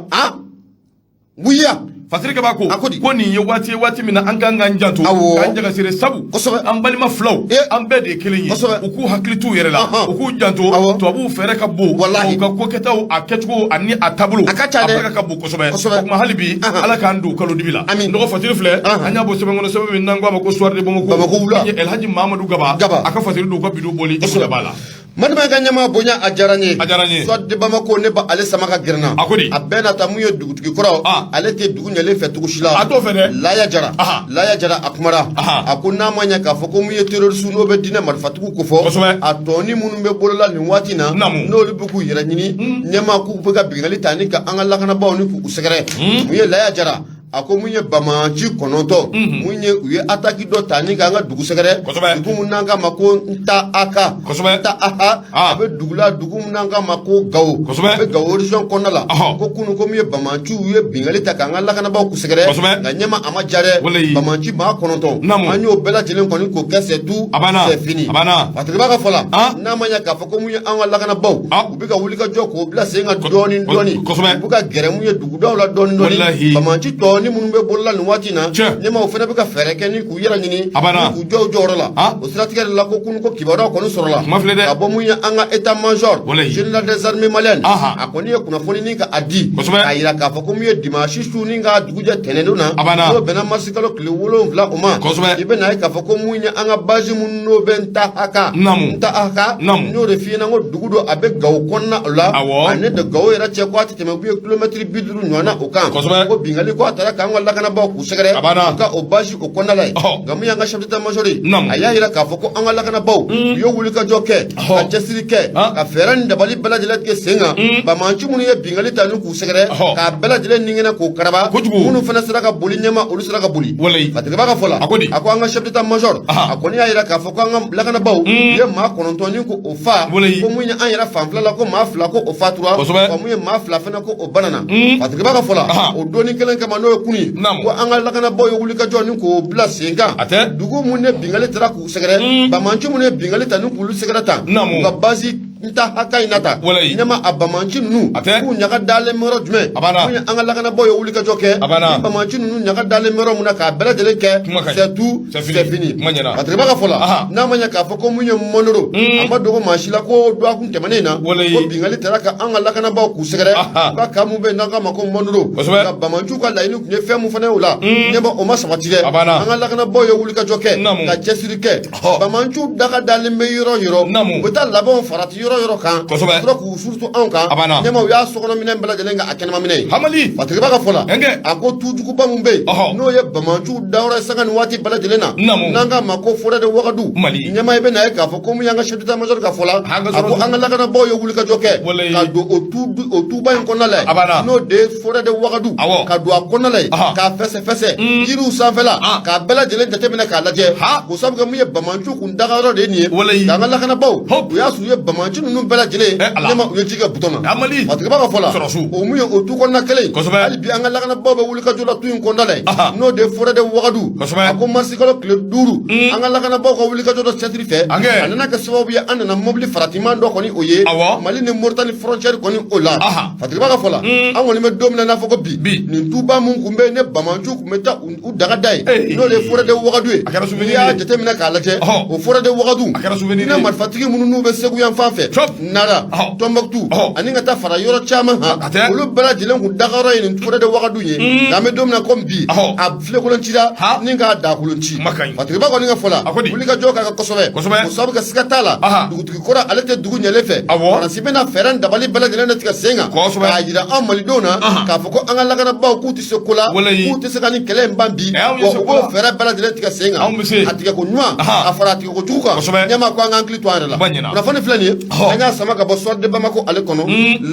Wuya. Fasiri Kaba ko A ko di? Ko nin ye waati ye, waati min na an kan k'an janto, k'an jagasere, sabu an balima filaw, an bɛɛ de ye kelen ye. U k'u hakili t'u yɛrɛ la, u k'u janto. Tubabuw fɛɛrɛ ka bon, u ka ko kɛtaw, a kɛcogo ani a taabolo, A ka ca a dɛ. barika ka bon kosɛbɛ. O tuma hali bi, Ala k'an don kalo dibi la. Amin. Dɔgɔ Fasiri filɛ, an y'a bɔ sɛbɛn kɔnɔ, sɛbɛn min n'an ko a ma ko Soir de Bamako. Bamako wula. Min ye Elhaji Mamadu Gaba, Gaba. a ka fasiri don, u ka bidon bɔli i b'a la. Madama ka ɲɛmaa bonya, a diyara n ye. A diyara n ye. Soir de Bamako, ne ba ale sama ka gɛrɛnna. A ko di? A bɛɛ na ta mun ye, dugutigi kɔrɔ, ale tɛ dugu ɲɛlen fɛ cogo si la. A t'o fɛ dɛ. Laya Jara, Laya Jara, a kumara. A ko n'a ma ɲɛ k'a fɔ ko mun ye terroriste, n'o bɛ diinɛ marifatigiw ko fɔ, a tɔni minnu bɛ bolola nin waati na, n'olu bɛ k'u yɛrɛ ɲini, ɲɛmaa k'u bɛ ka binkanni ta ni ka an ka lakanabaaw ni k'u sɛgɛrɛ. Mun ye Laya Jara, a ko mun ye banbaanci 9, mun ye u ye attaque dɔ ta ni k'an ka dugu sɛgɛrɛ, dugu mun n'an k'a ma ko Nta Aka, Nta Aha, a bɛ dugu la, dugu mun n'an k'a ma ko Gawo, a bɛ Gawo région kɔnɔna la. Ko kunun, ko mun ye banbaanciw ye binkanni ta k'an ka lakanabaaw k'u sɛgɛrɛ, nka ɲɛma a ma ja dɛ. Banbaanci maa 9, an y'o bɛɛ lajɛlen kɔni k'o kɛ c'est tout, c'est fini. Fatigi ka fɔ la, n'a ma ɲɛ k'a fɔ ko mun ye an ka lakanabaaw, u bɛ ka wuli ka jɔ k'o bila sen kan dɔɔni dɔɔni, u bɛ ka gɛrɛ mun ye dugudaw la dɔɔni dɔɔni, banbaanci tɔ ni minnu bɛ bolola nin waati in na, ɲɛma o fana bɛ ka fɛɛrɛ kɛ ni k'u yɛrɛ ɲini, k'u jɔ u jɔyɔrɔ la. O siratigɛ de la, ko kunun ko kibaruya kɔni sɔrɔla ka bɔ mun ye an ka état major général des armées maliennes, a kɔni ye kunnafoni ni ka a di k'a yira k'a fɔ ko mun ye dimanche su ni ka dugujɛ tɛnɛndon na, n'o bɛnna mars kalo tile 7 o ma, i bɛ n'a ye k'a fɔ ko mun ye an ka base mun n'o bɛ Ntahaka, Ntahaka, n y'o de f'i ɲɛna ko dugu don, a bɛ Gawo kɔnɔna la, ani de Gawo yɛrɛ cɛ ko a tɛ tɛmɛ u ye kilomɛtiri 50 ɲɔgɔn na o kan. Ko binkanni ko a taara k'an ka lakanabaaw k'u sɛgɛrɛ u ka o base o kɔnɔna la yen. Nka mun y'an ka chef d'état major ye, a y'a yira k'a fɔ ko an ka lakanabaaw, u ye wulikajɔ kɛ, ka cɛsiri kɛ, ka fɛɛrɛ ni dabali bɛɛ lajɛlen tigɛ sen kan, banbaanci minnu ye binkanni ta ni k'u sɛgɛrɛ, k'a bɛɛ lajɛlen ningɛnɛ k'o karaba. Minnu fana sera ka boli, ɲɛma olu sera ka boli. Fatigiba ka fɔ la, a ko an ka chef d'état major, a kɔni y'a yira k'a fɔ ko an ka lakanabaaw, u ye maa 9 ni ko o fa. Ko mun ye an yɛrɛ fanfɛla la, ko maa 2 ko o fatura, wa mun ye maa 2 fana ko o banana. Fatigiba ka fɔ la, o donni kelen kama, n'o ye kunun ye, ko an ka lakanabaaw ye wulikajɔ ni k'o bila sen kan, dugu mun ne binkanni taara k'u sɛgɛrɛ, banbaanci minnu ye binkanni ta ni k'olu sɛgɛrɛ tan, u ka base Ntahaka in na ta, ɲɛma a banbaanci ninnu k'u ɲaga dalen yɔrɔ jumɛn, mun ye an ka lakanabaaw ye wulikajɔ kɛ ni banbaanci ninnu ɲaga dalen yɔrɔ mun na, k'a bɛɛ lajɛlen kɛ c'est tout, c'est fini. Fatigiba ka fɔ la, n'a ma ɲɛ k'a fɔ ko mun ye Mondoro, a ma dogo maa si la ko dɔgɔkun tɛmɛnen in na, ko binkanni taara ka an ka lakanabaaw k'u sɛgɛrɛ u ka camp mun bɛ yen n'an k'a ma ko Mondoro. Nka banbaanciw ka laɲini tun ye fɛn mun fana ye o la, ɲɛma o ma sabati dɛ. An ka lakanabaaw ye wulikajɔ kɛ ka cɛsiri kɛ, banbaanciw daga dalen bɛ yɔrɔ yɔrɔ, u bɛ taa labɛnw farati yɔrɔ yɔrɔ kan, sɔrɔ k'u surutu anw kan. Ɲɛma u y'a sokɔnɔ minɛn bɛɛ lajɛlen kɛ a kɛnɛma minɛn ye. Fatigiba ka fɔ la, a ko tujuguba mun bɛ yen, n'o ye banbaanciw dayɔrɔ ye sanga ni waati bɛɛ lajɛlen na, n'an k'a ma ko forêt de Wagadu, ɲɛma i bɛ n'a ye k'a fɔ ko mun y'an ka chef d'état major ka fɔ la, a ko an ka lakanabaaw ye wulikajɔ kɛ ka don o tuba in kɔnɔna la yen, n'o de ye forêt de Wagadu, ka don a kɔnɔna la yen k'a fɛsɛfɛsɛ yiriw sanfɛla, k'a bɛɛ lajɛlen jateminɛ k'a lajɛ, k'o sabu kɛ mun ye banbaanciw kun dagayɔrɔ de ye nin ye. K'an ka lakanabaaw, u y'a sɔrɔ u ye banbaanci ninnu bɛɛ lajɛlen, ɲɛma u ye ji kɛ butɔn na. Fatigiba ka fɔ la, o mun ye o tu kɔnɔna kelen, hali bi an ka lakanabaaw bɛ wulikajɔ la tu in kɔnɔna la yen, n'o de ye forêt de Wagadu. A ko marisikalo tile 5, an ka lakanabaaw ka wulikajɔ dɔ cɛsiri fɛ, a nana kɛ sababu ye an nana mobili faratiman dɔ kɔni o ye Mali ni Moritani frontière kɔni o la. Fatigiba ka fɔ la, an kɔni bɛ don min na n'a fɔ ko bi, nin tuba mun kun bɛ yen ne banbaanciw kun bɛ taa u daga da yen, n'o de ye forêt de Wagadu ye, n'i y'a jateminɛ k'a lajɛ, o forêt de Wagadu, diinɛ marifatigi minnu n'u bɛ Segu yan fan fɛ, Nara, Tɔnbɔkutu, ani ka taa fara yɔrɔ caman kan, olu bɛɛ lajɛlen kun dagayɔrɔ ye nin forêt de Wagadu ye. Nka an bɛ don min na komi bi, a filekolon cira ni k'a dakolon ci. Fatigiba kɔni ka fɔ la, wulikajɔ ka kan kosɛbɛ, o sababu kɛ siga t'a la, dugutigi kɔrɔ ale tɛ dugu ɲɛlen fɛ. Faransi bɛna fɛɛrɛ ni dabali bɛɛ lajɛlen de tigɛ sen kan k'a jira anw malidenw na k'a fɔ ko an ka lakanabaaw k'u tɛ se ko la, k'u tɛ se ka nin kɛlɛ in ban bi. Wa u b'o fɛɛrɛ bɛɛ lajɛlen tigɛ sen kan, a tigɛ ko ɲuman, a fara a tigɛ ko jugu kan. Ɲɛmaa ko an k'an hakili to an yɛrɛ la. Kunnafoni filɛ nin ye, an y'a sama ka bɔ Soir de Bamako ale kɔnɔ.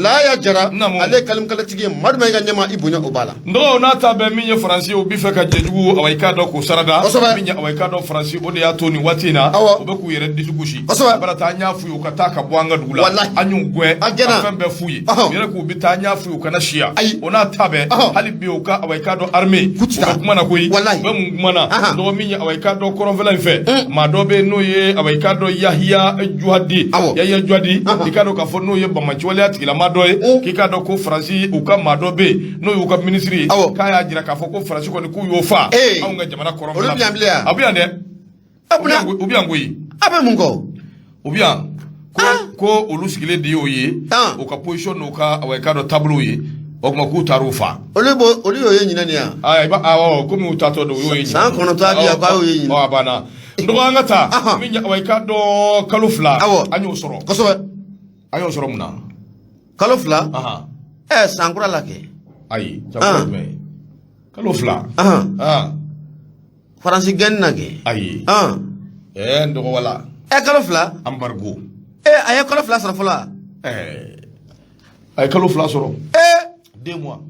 Laya Jara, ale ye kalimkalatigi ye. Madu ma i ka ɲɛmaa, i bonya o b'a la. Dɔgɔw n'a ta bɛɛ, min ye Faransi ye, u bɛ fɛ ka jɛjugu, awa i k'a dɔn k'o sarada. Min ye, awa i k'a dɔn, Faransi, o de y'a to nin waati in na u bɛ k'u yɛrɛ disi gosi. Bara taa, an y'a f'u ye u ka taa ka bɔ an ka dugu la, an y'u gɛn ka fɛn bɛɛ f'u ye, u yɛrɛ k'u bɛ taa, an y'a f'u ye u kana si yan. O n'a ta bɛɛ, hali bi u ka, awa i k'a dɔn, armée u bɛ kuma na koyi, u bɛ mun kuma na? Dɔgɔ, min ye, awa i k'a dɔn, kɔrɔnfɛla in fɛ, maa dɔ bɛ yen n'o ye, awa i k'a dɔn, Yahiya Juhadi. Yahiya Djouadi, i k'a dɔn k'a fɔ n'o ye banbaanciwaleya tigilama dɔ ye, k'i k'a dɔn ko Faransi u ka maa dɔ bɛ yen n'o y'u ka minisiri ye, k'a y'a jira k'a fɔ ko Faransi kɔni k'u y'o fa anw ka jamana kɔrɔnfɛla. Olu bɛ yan bilen wa? A bɛ yan dɛ. U bɛ yan koyi. A bɛ mun kɔ? U bɛ yan ko olu sigilen de y'o ye, u ka position n'u ka, awa, i k'a dɔn taabolo ye, o tuma k'u taar'u fa. Olu b'o, olu y'o ye ɲinɛ nin yan. Ayi, awɔ, komi u taatɔ don, u y'o ye ɲinɛ. San 9 bi yan k'a y'o ye ɲinɛ. Ɔ, a banna. N dɔgɔ, an ka taa min ye, awa, i k'a dɔn kalo 2. An y'o sɔrɔ. An y'o sɔrɔ mun na? Kalo 2? Ɛ, san kura la kɛ. Ayi, san kura jumɛn ye? Kalo 2. Faransi gɛnni na kɛ. Ayi. Ɛɛ, n dɔgɔ, wala. Ɛ, kalo 2? Embargo. Ɛ, a ye kalo 2 sɔrɔ fɔlɔ wa? Ɛɛ, a ye kalo 2 sɔrɔ. 2 mois.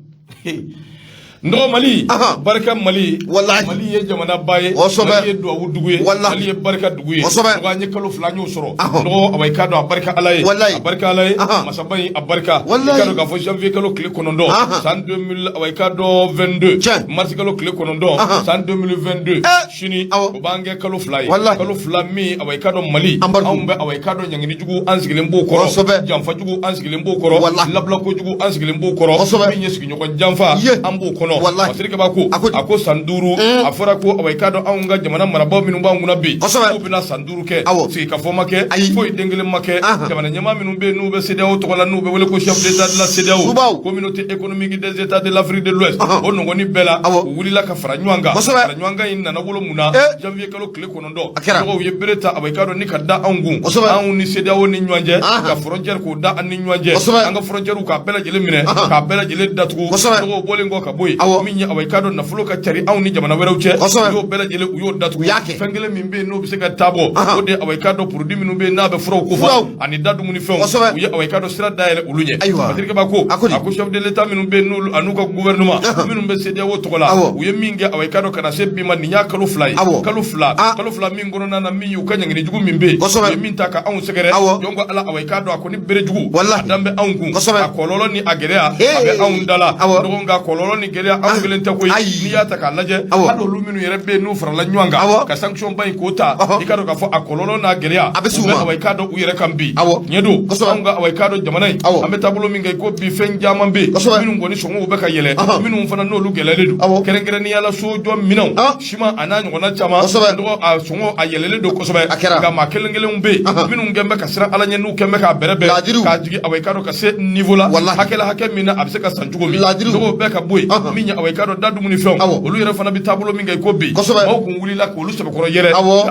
N dɔgɔ, Mali, barika Mali. Walahi. Mali ye jamanaba ye. Mali ye duwawu dugu ye. Mali ye barika dugu ye. Dɔgɔ, an ye kalo 2, an y'o sɔrɔ. Dɔgɔ, awa, i k'a dɔn a barika Ala ye. A barika Ala ye. Masaba in a barika. I k'a dɔn k'a fɔ janvier kalo tile 9 san 2000, awa, i k'a dɔn 22, mars kalo tile 9 san 2022, sini o b'an kɛ kalo 2 ye. Kalo 2 min, awa, i k'a dɔn Mali, anw bɛ, awa, i k'a dɔn ɲangini jugu, an sigilen b'o kɔrɔ, janfa jugu, an sigilen b'o kɔrɔ, labila kojugu, an sigilen b'o kɔrɔ, min ye sigiɲɔgɔn janfa, an b'o kɔnɔ. Fasiri Kaba ko, a ko san 5, a fɔra ko, awa, i k'a dɔn anw ka jamana marabaaw minnu b'an kunna bi, k'u bɛna san 5 kɛ, sigikafɔ ma kɛ, foyi den kelen ma kɛ. Jamana ɲɛmaa minnu bɛ yen n'u bɛ CEDEAO tɔgɔ la, n'u bɛ wele ko chef d'État de la CEDEAO, Communauté économique des États de l'Afrique de l'Ouest, o nɔgɔni bɛɛ la, u wulila ka fara ɲɔgɔn kan. Fara ɲɔgɔn kan in nana wolo mun na? Janvier kalo tile 9, dɔgɔw ye bere ta, awa, i k'a dɔn ni ka da anw kun, anw ni CEDEAO ni ɲɔgɔn cɛ, ka frontière k'o da an ni ɲɔgɔn cɛ, an ka frontière k'a bɛɛ lajɛlen minɛ, k'a bɛɛ lajɛlen datugu. Dɔgɔw bɔlen kɔ ka bɔ yen, min ye, awa, i k'a dɔn nafolo ka cari anw ni jamana wɛrɛw cɛ, u y'o bɛɛ lajɛlen, u y'o datugu. Fɛn kelen min bɛ yen n'o bɛ se ka taa bɔ, o de, awa, i k'a dɔn produit minnu bɛ yen n'a bɛ furaw kofɔ ani da dumunifɛnw, u ye, awa, i k'a dɔn sira dayɛlɛ olu ɲɛ. Patrick Kaba ko, a ko chef de l'État minnu bɛ yen n'olu an'u ka gouvernement minnu bɛ CEDEAO tɔgɔ la, u ye min kɛ, awa, i k'a dɔn ka na se bi ma, nin y'a kalo 2 ye. Kalo 2, kalo 2 min kɔnɔna na, min y'u ka ɲangini jugu min bɛ yen, u ye min ta ka anw sɛgɛrɛ, jɔn ko Ala, awa, i k'a dɔn a kɔni bere jugu a dan bɛ anw kun, a kɔlɔlɔ ni a gɛlɛya a bɛ anw da la. Dɔgɔ, nka kɔlɔlɔ ni gɛlɛya, anw kelen tɛ koyi. N'i y'a ta k'a lajɛ, hali olu minnu yɛrɛ bɛ yen n'u farala ɲɔgɔn kan ka sanction ba in k'o ta, i k'a dɔn k'a fɔ a kɔlɔlɔ n'a gɛlɛya a bɛ s'u ma, awa, i k'a dɔn u yɛrɛ kan bi. Tiɲɛ don, anw ka, awa, i k'a dɔn jamana in, an bɛ taabolo min kɛ i ko bi, fɛn caman bɛ yen minnu kɔni sɔngɔw bɛ ka yɛlɛ, minnu fana n'olu gɛlɛyalen don, kɛrɛnkɛrɛnnenya la sojɔ minɛnw, siman a n'a ɲɔgɔnna caman, dɔgɔ, a sɔngɔ a yɛlɛlen don kosɛbɛ. Nka maa kelen kelenw bɛ yen minnu kɛn bɛ ka siran Ala ɲɛ, n'u kɛn bɛ k'a bɛrɛ bɛn k'a jigin, awa, i k'a dɔn ka se niveau la, hakɛ la, hakɛ min na a bɛ se ka san cogo min. Dɔgɔw bɛɛ ka bɔ yen, min ye, awa, i k'a dɔn da dumunifɛnw, olu yɛrɛ fana bɛ taabolo min kɛ i ko bi, maaw kun wulila k'olu sɛbɛkɔrɔ yɛrɛ.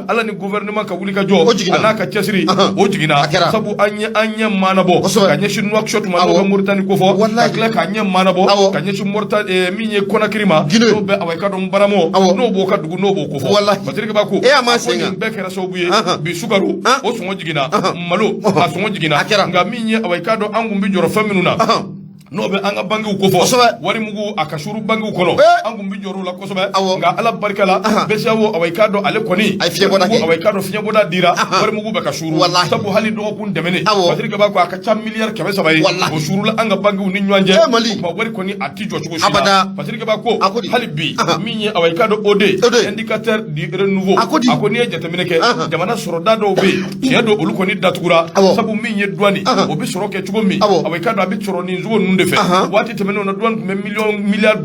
Ala ni gouvernement ka wuli ka jɔ a n'a ka cɛsiri, o jiginna, sabu an ye an ɲɛ maanabɔ ka ɲɛsin Nouakchott ma, n'o bɛ Mauritanie kofɔ, ka tila k'a ɲɛ maanabɔ ka ɲɛsin Mauritanie, min ye Conakry ma, n'o bɛ, awa, i k'a dɔn Baramɔ, n'o b'o ka dugu, n'o b'o kofɔ. Patrick Ba ko, ko nin bɛɛ kɛra sababu ye bi sukaro o sɔngɔ jiginna, malo a sɔngɔ jiginna. Nka min ye, awa, i k'a dɔn an kun bɛ jɔrɔ fɛn minnu na, n'o bɛ an ka bankiw kofɔ, wari mugu a ka suru bankiw kɔnɔ, an kun bɛ jɔrɔ o la kosɛbɛ. Nka Ala barika la, BCEAO, awa, i k'a dɔn ale kɔni a ye fiɲɛbɔda kɛ, awa, i k'a dɔn fiɲɛbɔda dira, wari mugu bɛ ka suru, sabu hali dɔgɔkun tɛmɛnen, Patrick Ba ko a ka ca miliyari 300 ye, o surula an ka bankiw ni ɲɔgɔn cɛ. O wari kɔni a ti jɔ cogo si la. Patrick Ba ko hali bi, min ye, awa, i k'a dɔn OD, indicateur du renouveau, a ko n'i ye jateminɛ kɛ, jamana sɔrɔda dɔw bɛ yen, tiɲɛ don, olu kɔni datugura, sabu min ye douane, o bɛ sɔrɔ kɛ cogo min, awa, i k'a dɔn a bɛ sɔrɔ nin sugu ninnu de fɛ. Waati tɛmɛnenw na, douane tun bɛ miliyɔn miliyari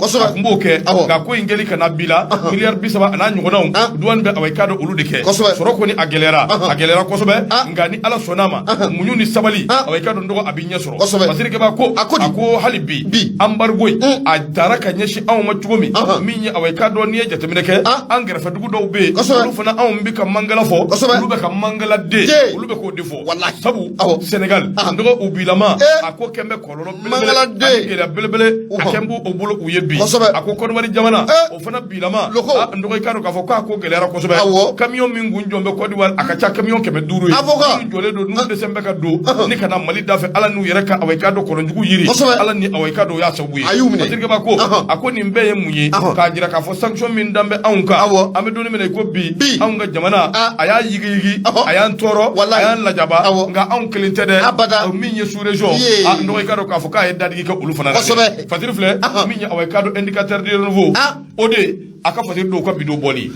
60, a tun b'o kɛ. Nka ko in kɛli ka na bi la, miliyari 30 a n'a ɲɔgɔnnaw, douane bɛ, awa, i k'a dɔn olu de kɛ. Sɔrɔ kɔni a gɛlɛyara, a gɛlɛyara kosɛbɛ. Nka ni Ala sɔnn'a ma, muɲu ni sabali, awa, i k'a dɔn dɔgɔ, a bɛ ɲɛ sɔrɔ. Patrick Ba ko, a ko hali bi embargo in a taara ka ɲɛsin anw ma cogo min, min ye, awa, i k'a dɔn n'i ye jateminɛ kɛ, an kɛrɛfɛ dugu dɔw bɛ yen, olu fana, anw bɛ ka mangala fɔ, olu bɛ ka mangala den, olu bɛ k'o de fɔ. Sabu Sénégal, dɔgɔ, u bilama a ko kɛn bɛ kɔlɔlɔ belebele ani gɛlɛya belebele a kɛn b'o bolo u ye bi. A ko Kɔdiwari jamana, o fana bilama, dɔgɔ, i k'a dɔn k'a fɔ k'a ko gɛlɛyara kosɛbɛ. Kamiyɔn min kun jɔn bɛ Kɔdiwari, a ka ca kamiyɔn 500 ye, minnu jɔlen don, n'u dɛsɛ bɛ ka don ni ka na Mali dafɛ. Ala n'u yɛrɛ ka, awa, i k'a dɔn kɔlɔnjugu yiri, Ala ni, awa, i k'a dɔn o y'a sababu ye. Patrick Ba ko, a ko nin bɛɛ ye mun ye? K'a jira k'a fɔ sanction min dan bɛ anw kan, an bɛ don min na i ko bi, anw ka jamana a y'a yigiyigi, a y'an tɔɔrɔ, a y'an lajaba. Nka anw kelen tɛ dɛ. Min ye sous région, a dɔgɔ, i k'a dɔn k'a fɔ k'a ye dadigi kɛ olu fana la. Fasiri filɛ, min ye, awa, i k'a dɔn indicateur de renouveau, o de a ka fasiri dɔw ka bidon bɔli.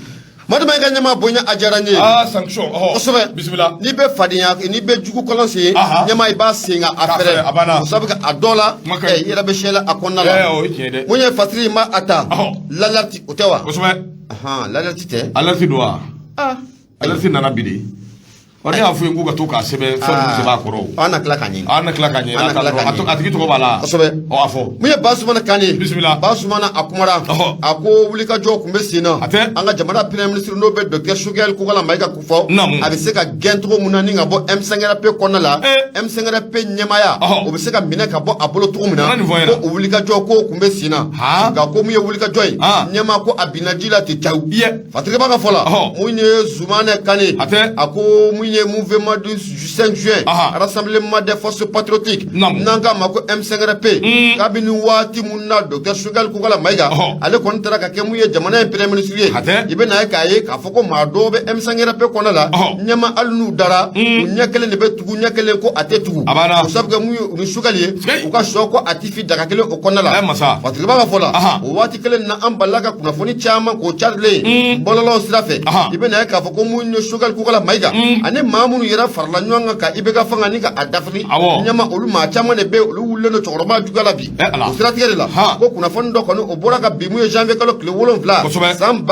Madu i ka ɲɛmaa bonya a diyara n ye. Aa, sanction, ɔhɔ. Kosɛbɛ. Bisimila. N'i bɛ fadenya, n'i bɛ jugu kɔlɔn sen, ɲɛmaa, i b'a sen ka a K'a fɛrɛ. fɛrɛ, a banna. O sabu kɛ a dɔ la Kuma ka ɲi. i yɛrɛ bɛ sɛlɛ a kɔnɔna la. O ye tiɲɛ ye dɛ. Mun ye Fasiri ma a ta l'Alerte, o tɛ wa? Kosɛbɛ. Ahan, l'Alerte tɛ. Alerte don wa? Alerte nana bi de. Ɔ, ne y'a fɔ ye k'u ka to k'a sɛbɛn, fɛn minnu sɛbɛn a kɔrɔ o. An na tila k'a ɲini. An na tila k'a ɲini. An na tila k'a ɲini. A tigi tɔgɔ b'a la. Kosɛbɛ. Ɔ, a fɔ. Mun ye Basumana Kane ye? Bisimila. Basumana, a kumara. A ko wulikajɔ tun bɛ sen na. A tɛ. An ka jamana premier ministre, n'o bɛ docteur Choguel Kokalla Maïga ko fɔ. Naamu. A bɛ se ka gɛn cogo mun na ni ka bɔ M5RP kɔnɔna la. M5RP ɲɛmaaya. O bɛ se ka minɛ ka bɔ a bolo cogo min na. Kana nin fɔ n ɲɛna. Ko o wulikajɔ ko tun bɛ sen na. Nka ko mun ye wulikajɔ ye? Ɲɛmaa ko a binna ji la ten cawu. Fatigaba ka fɔ la, mun ye Zumana Kane? A tɛ. A ko mun ye mouvement du 5 juin, rassemblement des forces patriotiques, n'an k'a ma ko M5RP, kabini waati mun na docteur Choguel Kokalla Maïga, ale kɔni taara ka kɛ mun ye jamana in premier ministre ye, A tɛ. i bɛ n'a ye k'a ye k'a fɔ ko maa dɔw bɛ M5RP kɔnɔ la, ɲɛma, hali n'u dara, u ɲɛ kelen de bɛ tugu, ɲɛ kelen ko a tɛ tugu. A banna. O sabu kɛ mun ye u ni Choguel ye, Sikeyi. u ka sɔ ko a ti fi daga kelen o kɔnɔna la. Ɛ, masa. Fatigaba ka fɔ la, o waati kelen na, an balila ka kunnafoni caman k'o carilen bɔlɔlɔw sira fɛ. I bɛ n'a ye k'a fɔ ko mun ye Choguel Kokalla Maïga ani maa minnu yɛrɛ farala ɲɔgɔn kan ka IBK fanga ni ka a dafiri, ɲɛma, olu maa caman de bɛ yen, olu wulilen don cɛkɔrɔba juguya la bi. Ɛ, Ala. O siratigɛ de la, ko kunnafoni dɔ kɔni o bɔra ka bin mun ye janvier kalo tile 7, san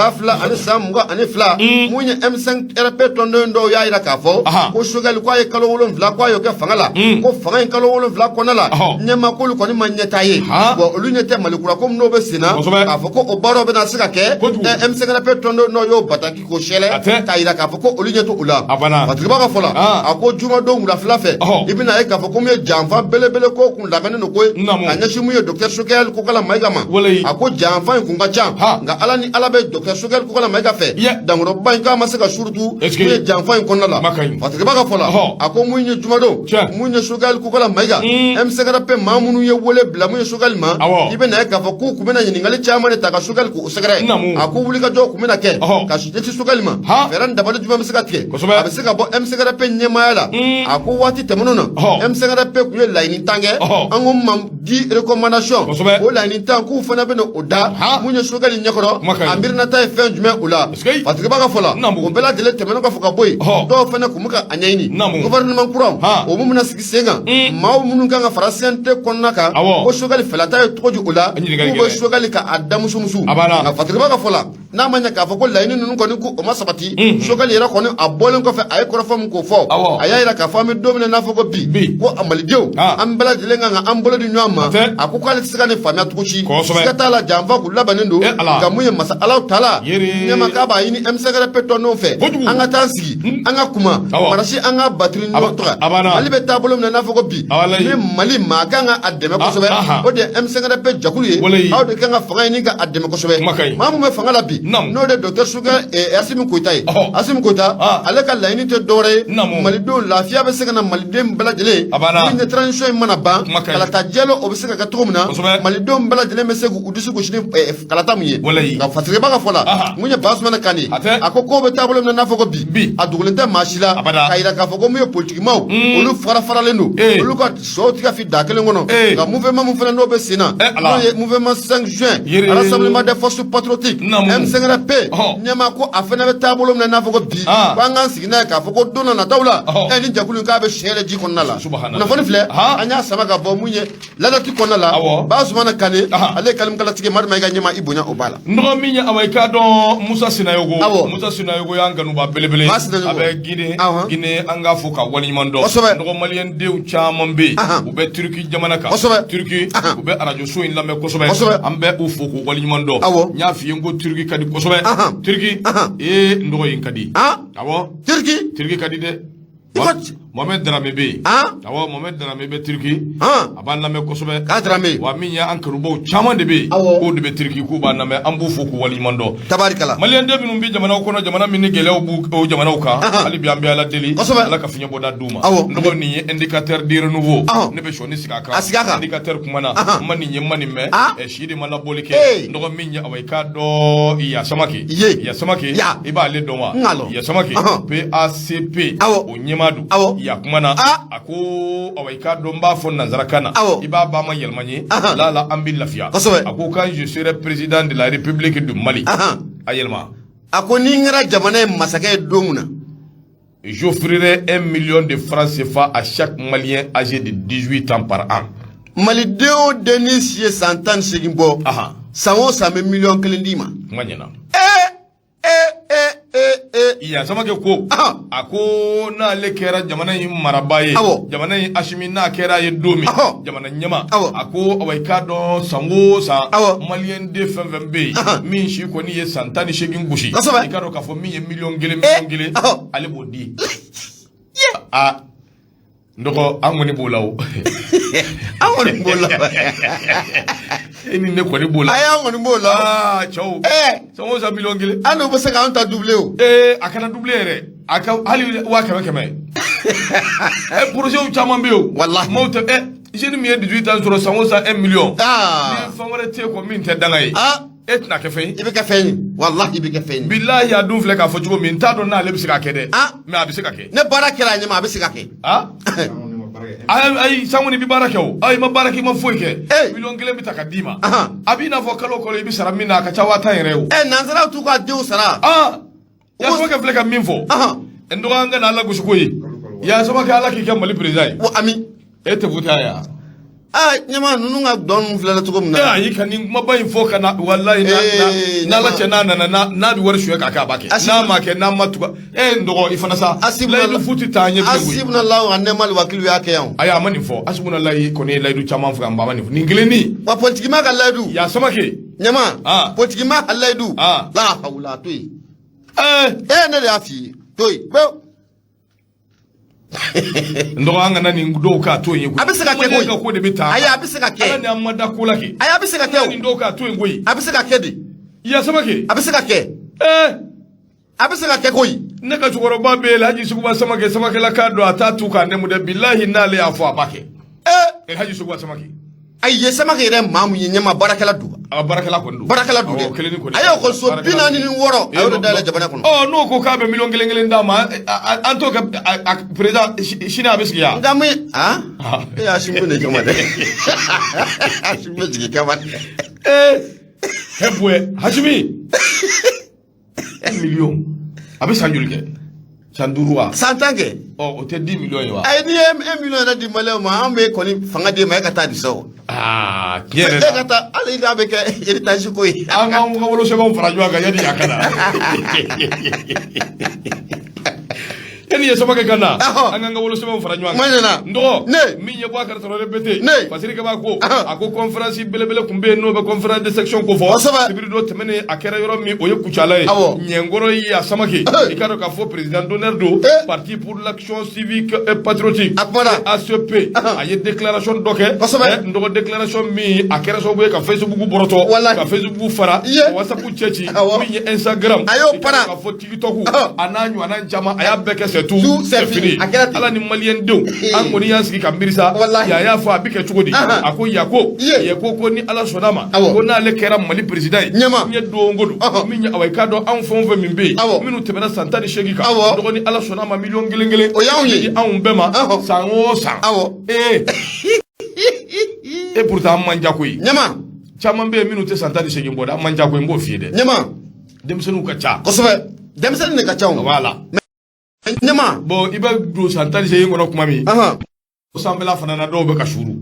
2022, mun ye M5RP tɔnden dɔw y'a jira k'a fɔ ko Choguel k'a ye kalo 7 k'a y'o kɛ fanga la, ko fanga in kalo 7 kɔnɔna la, ɲɛma, k'olu kɔni ma ɲɛtaa ye. Bon, olu ɲɛ tɛ Mali kura ko min n'o bɛ sen na, k'a fɔ ko o baaraw bɛna se ka kɛ. Kojugu. M5RP tɔnden dɔw y'o bataki k'o sɛlɛ A tɛ. k'a jira k'a fɔ ko olu ɲɛ t'o la. A banna. Fatigaba ka fɔ la, a ko jumadon wulafɛla fɛ, i bɛna ye k'a fɔ ko mun ye janfa belebele ko kun labɛnnen don koyi ka ɲɛsin mun ye docteur Choguel Kokalla Maïga ma. A ko janfa in kun ka ca, nka Ala ni Ala bɛ docteur Choguel Kokalla Maïga fɛ, dankɔrɔba in k'a ma se ka surutu Est-ce que- mun ye janfa in kɔnɔna la. Kuma ka ɲi. Fatigaba ka fɔ la, a ko mun ye jumadon, mun ye Choguel Kokalla Maïga, M5RP maa minnu ye wele bila mun ye Choguel ma, i bɛna ye k'a fɔ k'u kun bɛna ɲininkali caman de ta ka Choguel k'o sɛgɛrɛ. A ko wulikajɔ kun bɛna kɛ ka ɲɛsin Choguel ma, fɛɛrɛ ni dabali jumɛn bɛ se ka tigɛ, a bɛ se ka bɔ M5RP ɲɛmaaya la. A ko waati tɛmɛnenw na, M5RP kun ye laɲini tan kɛ, an ko ma 10 recommandations. O laɲini tan, k'u fana bɛna o da mun ye Choguel ɲɛkɔrɔ. Kuma ka ɲi. A miirinata ye fɛn jumɛn o la? Est-ce que- Fatigaba ka fɔ la, o bɛɛ lajɛlen tɛmɛnen kɔfɛ ka bɔ yen, dɔw fana kun bɛ ka a ɲɛɲini, gouvernement kuraw, o mun bɛna sigi sen kan, maaw minnu kan ka fara CNT kɔnɔna kan, ko Choguel fɛlata ye cogo di o la, A ɲininkali k'u bɛ kɛ. Choguel ka a da musumusu. A banna. Nka Fatigaba ka fɔ la, n'a ma ɲɛ k'a fɔ ko laɲini ninnu kɔni ko o ma sabati, Choguel yɛrɛ kɔni a bɔlen kɔfɛ, a ye kɔrɔfɔ min k'o fɔ, a y'a jira k'a fɔ an bɛ don min na n'a fɔ ko bi, Bi. ko a malidenw, an bɛɛ lajɛlen kan ka an bolo di ɲɔgɔn ma. A tɛ. A ko k'ale tɛ se ka nin faamuya cogo si. Kosɛbɛ. Siga t'a la, janfa k'u labɛnnen don. Eh, Ala. Nka mun ye masa Alaw tala, Yere. ɲɛma, k'a b'a ɲini M5RP tɔndenw fɛ, Kojugu. an ka taa sigi, an ka kuma marasi, an ka batiri ɲɔgɔn tɔgɔ. A banna. Mali bɛ taabolo min na n'a fɔ ko bi, Walayi. ni Mali maa kan ka a dɛmɛ kosɛbɛ, o de ye M5RP jɛkulu ye. Walayi. Aw de kan ka fanga ɲini ka a dɛmɛ kosɛbɛ. Kuma ka ɲi. Maa mun bɛ fanga la bi, n'o de docteur Choguel Assimi Goïta ye. Assimi Goïta, ale ka laɲini tɛ dɔwɛrɛ ye, malidenw lafiya bɛ se ka na, maliden bɛɛ lajɛlen. A banna. Min ye transition in mana ban, Kuma ka ɲi. kalata jɛlen, o bɛ se ka kɛ cogo min na, malidenw bɛɛ lajɛlen bɛ se k'u disi gosi ni kalata mun ye. Walayi. Nka Fatigaba ka fɔ la, mun ye Basumana Kane ye? A tɛ. A ko k'o bɛ taabolo min na n'a fɔ ko bi, Bi. a dogolen tɛ maa si la, Abada. k'a jira k'a fɔ ko mun ye politikimaw, olu fara faralen don, olu ka sɔw tɛ ka fi da kelen kɔnɔ. Nka mouvement mun fana n'o bɛ sen na, Eh, Ala. n'o ye mouvement 5 juin, Yere. rassemblement des forces patriotiques, M5RP, ɲɛmaa ko a fana bɛ taabolo min na n'a fɔ ko bi, ko an k'an sigi n'a ye k'a fɔ ko don dɔ nataw la, ni jɛkulu in k'a bɛ sɛ yɛrɛ ji kɔnɔna la. Subhanallah. Kunnafoni filɛ, an y'a sama ka bɔ mun ye L'Alerte kɔnɔna la. Basumana Kane, ale ye kalimkalatigi Madu Mayiga ɲɛmaa, i bonya o b'a la. N dɔgɔ min ye, awa, i k'a dɔn Musa Sinayogo. Musa Sinayogo y'an kanuba belebele. Ba Sinayogo. A bɛ Guinée. Guinée, an k'a fo ka waleɲuman dɔn. N dɔgɔ, maliyɛn denw caman bɛ yen, u bɛ Turki jamana kan. Turki, u bɛ arajo so in lamɛn kosɛbɛ. An bɛ u fo k'u waleɲuman dɔn. N y'a f'i ye n ko Turki ka di kosɛbɛ. Turki, ee, n dɔgɔ, yen ka di. Awɔ. Turki. Turki ka di dɛ. I ko Mohamed Darame bɛ yen. Awɔ, Mohamed Darame bɛ Turki. A b'an lamɛn kosɛbɛ. K'a Darame. Wa min y'an kanubaw caman de bɛ yen. K'o de bɛ Turki, k'u b'an lamɛn, an b'u fo k'u waleɲuman dɔn. Tabarikala. Maliyɛn den minnu bɛ jamanaw kɔnɔ, jamana min ni gɛlɛyaw b'u o jamanaw kan, hali bi an bɛ Ala deli. Ala ka fiɲɛ bɔda d'u ma. N dɔgɔ, nin ye indicateur du renouveau. Ne bɛ sɔni sigi a kan. A sigi a kan. Indicateur kumana. N ma nin ye, n ma nin mɛn. Si de ma labɔli kɛ. N dɔgɔ, min ye, awa, i k'a dɔn Yasamake. Ye. Yasamake. Ya. I b'ale dɔn wa? N k'a lɔn. Yasamake. PACP. O ɲɛmaa don. Ya kumana. A ko, awa, i k'a dɔn n b'a fɔ nanzarakan na. I b'a ba ma yɛlɛma n ye. La la, an bɛ lafiya. A ko quand je serai président de la République du Mali. A yɛlɛma. A ko ni n kɛra jamana in masakɛ ye don min na, j'offrirai 1 million de francs CFA à chaque Malien âgé de 18 ans par an. Maliden o den ni si ye san 18 bɔ, san o san n bɛ miliyɔn 1 d'i ma. Kuma ɲɛna. Ee ee ee ee ee! Ya Samakɛ ko, a ko n'ale kɛra jamana in marabaa ye, jamana in Asimi n'a kɛra ye don min, jamana ɲɛmaa, a ko awa, i k'a dɔn, san o san, maliyɛn den fɛn fɛn bɛ yen min si kɔni ye san 18 gosi, i k'a dɔn k'a fɔ min ye miliyɔn 1, miliyɔn 1, ale b'o di. Aa, n dɔgɔ, an kɔni b'o la o. An kɔni b'o la. E ni ne kɔni b'o la. Ayi, an kɔni b'o la. Aa cɛw, san o san miliyɔn 1. An n'o bɛ se k'an ta doubler o. Ee, a kana doubler yɛrɛ, a ka hali 100 000, 100. Ɛ, projet caman bɛ yen o. Walahi. Maaw tɛ ɛ jeune min ye 18 ans sɔrɔ, san o san 1 million. Ni fɛn wɛrɛ tɛ yen kɔ min tɛ danga ye, e tɛna kɛ fɛn ye. I bɛ kɛ fɛn ye, walahi, i bɛ kɛ fɛn ye. Bilahi, a dun filɛ k'a fɔ cogo min, n t'a dɔn n'ale bɛ se k'a kɛ dɛ. Mais a bɛ se ka kɛ. Ne baara kɛra a ɲɛma, a bɛ se ka kɛ. Ayi ayi, sango ni bɛ baara kɛ o, ayi, i ma baara kɛ, i ma foyi kɛ, miliyɔn 1 bɛ ta ka d'i ma. A b'i n'a fɔ kalo o kalo i bɛ sara min na, a ka ca 50 000 yɛrɛ ye o. Ɛ, nanzaraw t'u ka denw sara. Ya Samakɛ filɛ ka min fɔ, n dɔgɔ, an ka na ala gosi ko ye. Ya Samakɛ, ala k'i kɛ Mali président ye. Wa ami. E tɛ voter a ye wa? Aa ɲɛma, ninnu ka dɔn ninnu filɛ cogo min na. Ayi, ka nin kumaba in fɔ ka na, walayi, n'ala cɛ, n'a nana, n'a bɛ wari suɲɛ k'a kɛ, a b'a kɛ. N'a ma kɛ, n'a ma tugu, e n dɔgɔ, i fana sa. Layidu fu tɛ taa ɲɛ bilen koyi. Asibunalahi wa nɛmali wakilu y'a kɛ yan. Ayi, a ma nin fɔ. Asibunalahi kɔni ye layidu caman fɔ, nka a ma nin fɔ, nin kelen nin. Wa politikima ka layidu. Ya Samakɛ. Ɲɛma, politikima ka layidu. La hawula, a to yen. Ee, ne de y'a f'i ye, to yen pewu. N dɔgɔ, an kana nin dɔw k'a to yen koyi. A bɛ se ka kɛ koyi. Ka ko de bɛ taa. Ayi, a bɛ se ka kɛ. Ala ni an ma da ko la kɛ. Ayi, a bɛ se ka kɛ o. Nin dɔw k'a to yen koyi. A bɛ se ka kɛ de. Ya Samakɛ. A bɛ se ka kɛ. A bɛ se ka kɛ koyi. Ne ka cɛkɔrɔba bɛ yen, Alhaji Suguba Samakɛ, Samakɛla k'a dɔn, a t'a tu k'a nɛmu dɛ. Bilahi, n'ale y'a fɔ, a b'a kɛ. Alhaji Suguba Samakɛ. Ayi, ye Samakɛ yɛrɛ maa mun ye, ɲɛma, baarakɛla don. A baarakɛla kɔni don. Baarakɛla don dɛ. Kelen kɔni. A ye ekɔliso 46, a y'o de dayɛlɛ jamana kɔnɔ. Ɔ, n'o ko k'a bɛ miliyɔn kelen kelen d'a ma, an t'o kɛ président sini, a bɛ sigi yan. Nka mun ye, e y'a sinbo de kama dɛ, a sinbo jigin kama dɛ. Ee, he boye Hasimi, 1 million, a bɛ san joli kɛ? San 5 wa? San 10 kɛ. Ɔ, o tɛ 10 millions ye wa? Ayi, n'i ye 1 million yɛrɛ di maliyɛnw ma, an bɛ kɔni fanga d'e ma, e ka taa di sa o. Aa, tiɲɛ yɛrɛ la. E ka taa, hali n'a bɛ kɛ héritage ko ye. An k'an ka wolosɛbɛnw fara ɲɔgɔn kan yanni a ka na. E ni ye Samakɛ ka na, an k'an ka wolosɛbɛnw fara ɲɔgɔn kan. N dɔgɔ, ne min ye Boubacar Traoré BT ne Fasiri Kaba ko, a ko conférence belebele tun bɛ yen, n'o bɛ conférence de section ko fɔ. Sibiri don tɛmɛnen, a kɛra yɔrɔ min, o ye Kucala ye. Ɲɛnkɔrɔ ye a Samakɛ, i k'a dɔn k'a fɔ président d'honneur don, Parti pour l'action civique et patriotique, ACP. A ye déclaration dɔ kɛ. N dɔgɔ, déclaration min, a kɛra sababu ye ka Facebook bɔrɔtɔ, ka Facebook fara, ka WhatsApp cɛ ci, min ye Instagram, a y'o para, k'a fɔ TikTok, a n'a ɲɔgɔnna caman, a y'a bɛɛ kɛ, c'est tout, c'est fini. Ala ni maliyɛn denw, an kɔni y'an sigi ka miiri sa. Ya y'a fɔ a bɛ kɛ cogo di? A ko ya ko ya ko ko ni Ala sɔnna ma, ko n'ale kɛra Mali président ye, n ye don ko don min ye, awa, i k'a dɔn, anw fɛn o fɛn min bɛ yen, minnu tɛmɛna san 18 kan, dɔgɔnin, Ala sɔnna ma, miliyɔn 1 kelen, o y'anw ye, di anw bɛɛ ma san o san. Ee e, pourtant an man ja koyi. Ɲama. Caman bɛ yen minnu tɛ san 18 bɔ dɛ, an man ja koyi, n b'o f'i ye dɛ. Ɲama. Denmisɛnninw ka ca. Kosɛbɛ, denmisɛnnin de ka ca o. Voilà. Ɲama. Bon, i bɛ don san 18 kɔnɔ kuma min, sanfɛla fana na, dɔw bɛ ka suuru. N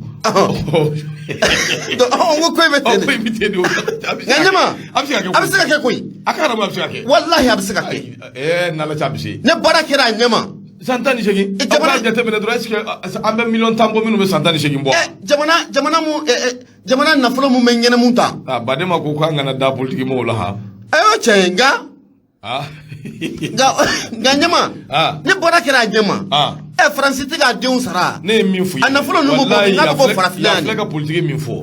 ko ko in bɛ ten de. Ko in bɛ ten de. Nka ɲama, a bɛ se ka kɛ. A bɛ se ka kɛ koyi. A ka a bɛ se ka kɛ. Walahi, a bɛ se ka kɛ. Ɛɛ, n'Ala cɛ, a bɛ se. Ne baara kɛra a ɲɛma. San 18. Jamana jateminɛ dɔrɔn, est ce que an bɛ miliyɔn 10 bɔ minnu bɛ san 18 bɔ? Jamana mun, jamana nafolo mun bɛ ɲɛnɛmu ta. Aa, baden ma ko k'an kana da politiki mɔgɔw la han. A y'o tiɲɛ ye, nka. Nka ɲɛma, ni baara kɛra a ɲɛma, ɛ, Faransi tɛ k'a denw sara. Ne ye min f'i ye. A nafolo ninnu bɛ bɔ, n'a bɛ bɔ farafinna yan. A filɛ ka politiki min fɔ.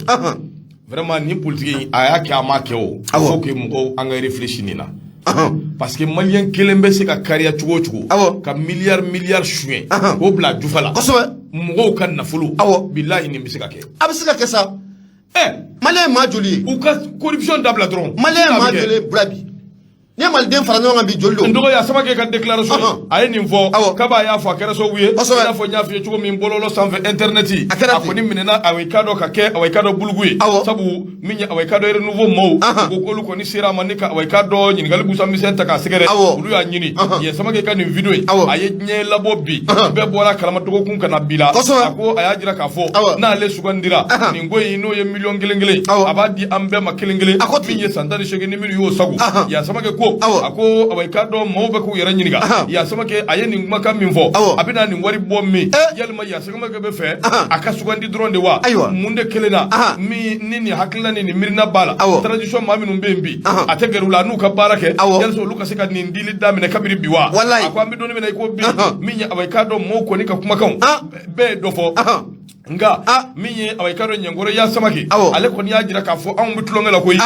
Vraiment, nin politiki, a y'a kɛ, a ma kɛ o. Il faut que mɔgɔw an ka réfléchir nin na. Parce que maliyɛn kelen bɛ se ka kariya cogo o cogo, ka miliyari miliyari suɲɛ k'o bila jufa la. Mɔgɔw ka nafolo. Bilahi, nin bɛ se ka kɛ. A bɛ se ka kɛ sa. Ɛ. Maliyɛn maa joli ye? U ka corruption dabila dɔrɔn. Maliyɛn maa joli ye bura bi? N'i ye maliden fara ɲɔgɔn kan bi, joli don? N dɔgɔ, ya Samakɛ ka déclaration, a ye nin fɔ kaba y'a fɔ, a kɛra sababu ye, i n'a fɔ n y'a f'i ye cogo min, bɔlɔlɔ sanfɛ, internet, a kɔni minɛna, a i k'a dɔn ka kɛ, a i k'a dɔn bulugu ye, sabu Min ye awa i k'a dɔn Renouveau maaw u ko k'olu kɔni sera a ma ni ka awa i k'a dɔn ɲininkali busan misɛn ta k'a sɛgɛrɛ. Olu y'a ɲini ye Samakɛ ka nin video ye, a ye diɲɛ labɔ bi, bɛɛ bɔra a kalama dɔgɔkun ka na bi la. A ko a y'a jira k'a fɔ n'ale sugandira, nin ko in n'o ye miliyɔn kelen kelen, a b'a di an bɛɛ ma kelen kelen. Min ye san 18 ni minnu y'o sago. Ya Samakɛ ko, a ko awa i k'a dɔn maaw bɛ k'u yɛrɛ ɲininka, Ya Samakɛ a ye nin kumakan min fɔ, a bɛna nin wari bɔ min? Yalima Ya Samakɛ bɛ fɛ a ka sugandi dɔrɔn de wa? Mun de kelen na min ni nin hakilina ni nin miirina b'a la? Transition maa minnu bɛ yen bi, a tɛ gɛrɛ u la n'u ka baara kɛ yalisa olu ka se ka nin dili daminɛ kabini bi wa? A ko an bɛ don min na i ko bi, min ye awa i k'a dɔn maaw kɔni ka kumakanw bɛɛ ye dɔ fɔ, nka min ye awa i k'a dɔn ɲɛnkɔrɔ Ya Samakɛ, ale kɔni y'a jira k'a fɔ anw bɛ tulonkɛ la koyi.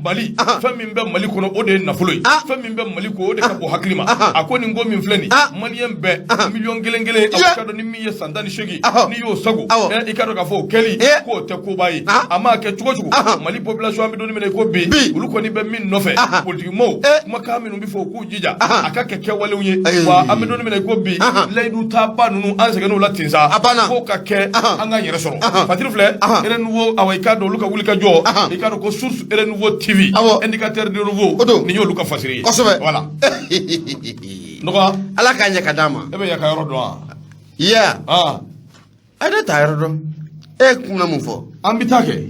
Mali, fɛn min bɛ Mali kɔnɔ, o de ye nafolo ye. Fɛn min bɛ Mali kɔ, o de ka bon hakili ma. A ko nin ko min filɛ nin, maliyɛn bɛɛ miliyɔn kelen kelen, awa i k'a dɔn ni min ye san 18 n'i y'o sago, i k'a dɔn k'a fɔ o kɛli k'o tɛ koba ye. A m'a kɛ cogo cogo, Mali population, an bɛ don min na i ko bi, olu kɔni bɛ min nɔfɛ, politiki maaw, kumakan minnu bɛ fɔ, u k'u jija a ka kɛ kɛwalew ye. Wa an bɛ don min na i ko bi, layidu taba ninnu, an sɛgɛnn'o la ten sa, fo ka kɛ an ka yɛrɛ sɔrɔ. Fatiri filɛ, Renouveau, awa i k'a dɔn olu ka wuli ka jɔ, i k'a dɔn ko source Renouveau TV, indicateur de renouveau, nin y'olu ka fasiri ye. Voilà, nɔgɔ. Ala k'a ɲɛ ka d'a ma. E bɛ yan ka yɔrɔ dɔn wa? Ya a ne t'a yɔrɔ dɔn. E kun mun fɔ? An bɛ taa kɛ.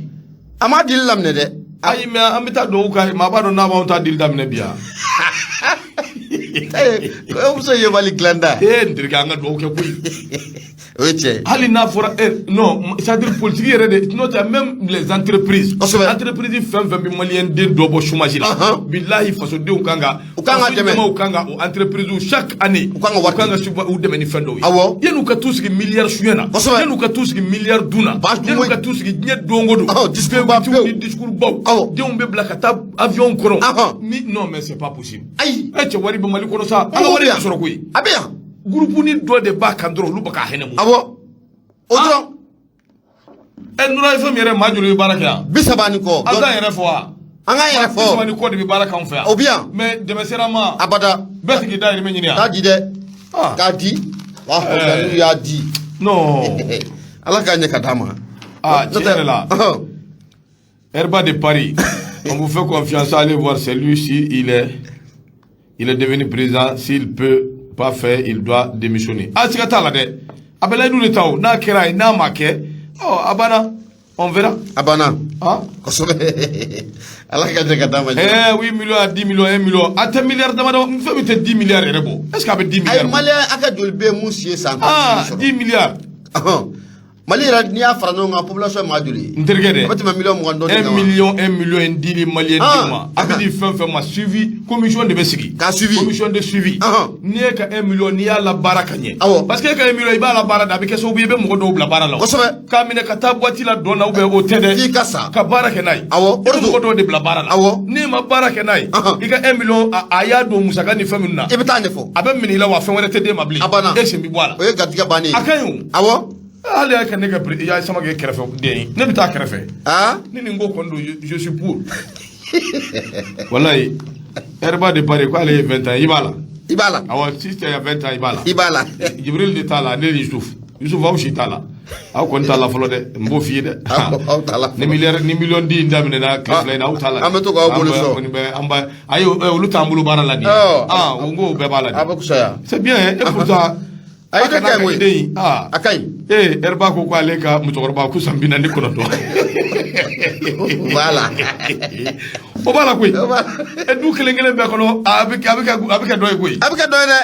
A ma dili laminɛ dɛ. Ayi, mais an bɛ taa dugawu k'a ye. Maa b'a dɔn n'a b'anw ta dili daminɛ bi yan. Kɔɲɔmuso yebali dilan da. Ee, n terikɛ, an ka dugawu kɛ koyi. O ye tiɲɛ ye. Hali n'a fɔra non, c'est à dire politique yɛrɛ de n'o tɛ, même les entreprises. Entreprise fɛn fɛn bɛ maliyɛn den dɔ bɔ chômage la, bilahi, fasodenw kan ka U kan ka dɛmɛ. Faso kan ka o entreprise, chaque année U kan ka wari u kan ka u dɛmɛ ni fɛn dɔw ye. Yan'u ka t'u sigi miliyari suɲɛ na, yan'u ka t'u sigi miliyari dun na, yan'u ka t'u sigi diɲɛ don o don, discours ba pewu ni discours baw, denw bɛ bila ka taa avion kɔnɔ ni non, mais c'est pas possible. Ayi. E cɛ, wari bɛ Mali kɔnɔ sa, an ka wari bɛ sɔrɔ koyi. A bɛ yan. Groupe ni dɔ de b'a kan dɔrɔn, olu bɛ k'a hɛnɛ mun. Awɔ, o dɔrɔn. Ɛ, Nura FM yɛrɛ, maa joli bɛ baara kɛ yan? 30 ni kɔ. An t'an yɛrɛ fɔ wa? An k'an yɛrɛ fɔ. 30 ni kɔ de bɛ baara k'anw fɛ yan. O bɛ yan. Mais dɛmɛ sera ma. Abada. Bɛɛ tigi dahirimɛ ɲini yan. K'a di dɛ. K'a di. N'u y'a di. Non. Ala k'a ɲɛ ka d'a ma. Ah, tiɲɛ yɛrɛ la. Herba de Paris, on vous fait confiance, allez voir, c'est lui, si il est devenu président, s'il peut pas faire, il doit démissionner. Ah, siga t'a la dɛ. A bɛ layidu de ta o, n'a kɛra ye, n'a ma kɛ, ɔ, a banna, on verra. A banna. Ah. Kosɛbɛ, Ala ka ɲɛ ka d'a ma. Eh, 8 millions à 10 millions, 1 million. A tɛ miliyari damadɔ, fɛn min tɛ 10 milliards yɛrɛ bɔ. Est ce que a bɛ 10 milliards Ayi, bɔ? Maliyɛn a ka joli bɛ yen mun si ye san 15 Ah, sɔrɔ? 10 milliards. Mali yɛrɛ, n'i y'a fara ɲɔgɔn kan, population ye maa joli ye? N terikɛ dɛ. A bɛ tɛmɛ miliyɔn 20 dɔɔnin 1 kan wa? million, 1 million in dili maliyɛn denw ma. A bɛ di fɛn fɛn ma, suivi commission de bɛ sigi. K'a suivi. Commission de suivi. N'i ye ka 1 million, n'i y'a labaara ka ɲɛ. Parce que e ka 1 million, i b'a labaara de, a bɛ kɛ sababu ye i bɛ mɔgɔ dɔw bila baara la o. K'a minɛ ka taa boîte la dɔn na ou bien o tɛ dɛ. F'i ka sa. Ka baara kɛ n'a ye. Awɔ, o I de bɛ don. mɔgɔ dɔw de bila baara la. N'i ma baara kɛ n'a ye, i ka 1 million, a y'a don musaka ni fɛn minnu na. I bɛ taa ɲɛfɔ. A bɛ minɛ i la wa, fɛn wɛrɛ tɛ d'e ma bilen. A banna. E sen bɛ bɔ a la. O ye garijɛgɛ bannen ye. A ka ɲi o. Hali y'a kɛ ne ka i y'a sama kɛ kɛrɛfɛ den ye, ne bɛ taa kɛrɛfɛ. Ni nin ko kɔni don, je suis pour. Walayi, Herba de Paris k'ale ye 20 ans, i b'a la. I b'a la. Awɔ, si tu as 20 ans, i b'a la. I b'a la. Jibril de t'a la, ne ni Yusuf. Yusuf, aw si t'a la. Aw kɔni t'a la fɔlɔ dɛ, n b'o f'i ye dɛ. Aw t'a la. Ni milliard ni million di in daminɛna tile 2 in na, aw t'a la. An bɛ to k'aw bolo sɔn. Kɔni bɛ an ba ayi, olu t'an bolo baara la nin ye. Ah, n ko o bɛɛ b'a la. A bɛ kusaya. C'est bien, et pourtant Ayi, ka ɲi koyi. den in, ah. A ka ɲi. Ee, Herba ko k'ale ka musokɔrɔba ko san 49. Voilà. O b'a la koyi. O b'a la. E, du kelen kelen bɛɛ kɔnɔ, a bɛ kɛ dɔ ye koyi. A bɛ kɛ dɔ ye dɛ.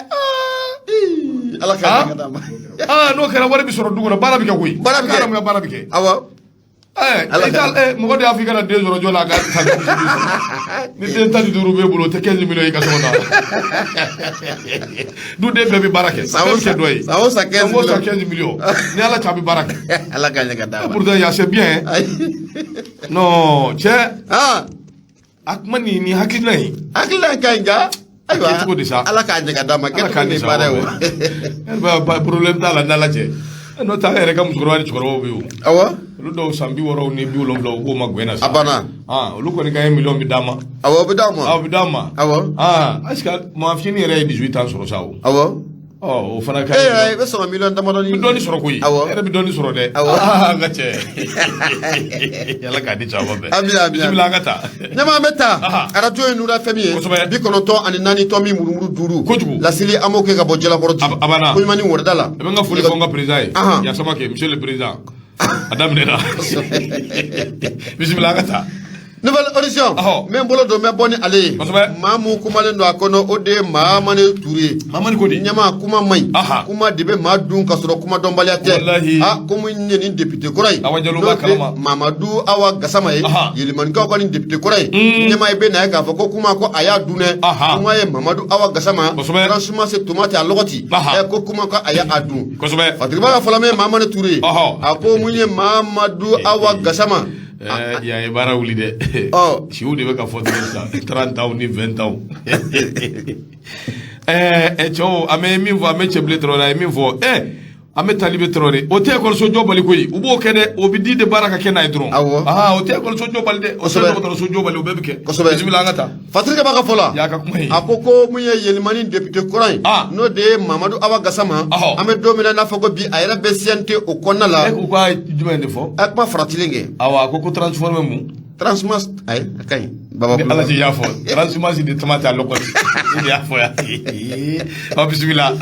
Ala ka ɲɛ ka d'a ma. Ah, n'o kɛra, wari bɛ sɔrɔ du kɔnɔ, baara bɛ kɛ koyi. Baara bɛ kɛ. Ka baara bɛ kɛ. Ala I t'a mɔgɔ de y'a fɔ i kana den sɔrɔ jɔn na, a ka san 15 sɔrɔ. Ni den 15 b'e bolo, o tɛ 15 millions ye i ka so kɔnɔ. Du den bɛɛ bɛ baara kɛ. San o Bɛɛ bɛ kɛ dɔ ye. San o san 15 San o san millions. 15 millions. Ni Ala cɛ, a bɛ baara kɛ. Ala ka ɲɛ ka d'a ma. Pourtant, ya, c'est bien. Ayi. Non, cɛ, a kuma nin hakilina in. Hakilina ka ɲi nka ayiwa. A kɛcogo de sa. Ala k'a ɲɛ ka d'a ma. Ala Kɛcogo k'a de ni ye baara ye o. sa. Problème t'a la n'Ala cɛ. N'o tɛ, an yɛrɛ ka musokɔrɔba ni cɛkɔrɔbaw bɛ yen o. Olu dɔw san 60 ni 70, u k'o ma gɛn na sa. A banna. Ah, olu kɔni ka 1 million bɛ d'a ma. Awɔ, o bɛ d'a ma. Ah, o bɛ d'a ma. Awɔ. Ah, est-ce que maa fitinin yɛrɛ ye 18 ans sɔrɔ sa o? Awɔ. Ɔ, o fana ka ɲi. I bɛ sɔrɔ miliyɔn damadɔni. I bɛ dɔɔni sɔrɔ koyi. Awɔ. E yɛrɛ bɛ dɔɔni sɔrɔ dɛ. Awɔ. Aa, n ka cɛ. Ala k'a di caman bɛɛ. Ami, ami. Bisimila, an ka taa. Ɲɛma, an bɛ taa. Arajo ye Nura FM ye. 94.4 tomi murumuru 5. Kojugu. Laseli an b'o kɛ ka bɔ Jalakɔrɔ ji. A banna. Koɲuman wɛrɛda la. I bɛ n ka foli fɔ n ka président ye. Yasama kɛ, monsieur le président. A daminɛna. Bisimila, an ka taa. Nouvel Horizon. N bɛ n bolo don, n bɛ bɔ ni ale ye. Maa mun kumalen don a kɔnɔ, o de ye Mahamani Ture ye. Mahamani ko di? Ɲɛma, kuma man ɲi. Kuma de bɛ maa dun ka sɔrɔ kuma dɔnbaliya tɛ. Walahi. A ko mun ye nin député kɔrɔ ye. Awa Jalo b'a N'o de kalama. Mamadu Awa Gasama ye. Yelimanikaw ka nin député kɔrɔ ye. Ɲɛma, i bɛ na ye k'a fɔ ko kuma ko a y'a dun dɛ. Kuma ye Mamadu Awa Gasama. Transhumance tomate a lɔgɔti. Ɛ, ko kuma ko a y'a dun. Fatiriba ka fɔlɔ min ye Mahamani Ture ye. A ko mun ye Mamadu Awa Gasama. Yan ye baara wuli dɛ. Siw de bɛ ka fɔ tigɛ sisan, 30 ans ni 20 ans. Cɛw, an bɛ min fɔ, an bɛ Cɛbilen Tarawele, a ye min fɔ, an bɛ Talibe Tarawele, o tɛ ekɔliso jɔ bali koyi, u b'o kɛ dɛ, o bɛ di de baara ka kɛ n'a ye dɔrɔn. Awɔ. O tɛ ekɔliso jɔ bali dɛ, o tɛ dɔgɔtɔrɔso jɔ bali, o bɛɛ bɛ kɛ. Bisimila, an ka taa. Fatirikɛ b'a ka fɔ la. Y'a ka kuma ye. A ko ko mun ye Yelimani député kɔrɔ ye. N'o de ye Mamadu Awa Gasama. An bɛ don min na, n'a fɔ ko bi, a yɛrɛ bɛ CNT o kɔnɔna la. E ko k'a ye jumɛn de fɔ? A ye kuma faratilen kɛ. Awɔ, a ko ko transformer mun? Transhumance, ayi, a ka ɲi. Baba. Ni Ala cɛ, i y'a fɔ transhumance de tomate à lɔgɔti, i de y'a fɔ yan. Ɔ, bisimila.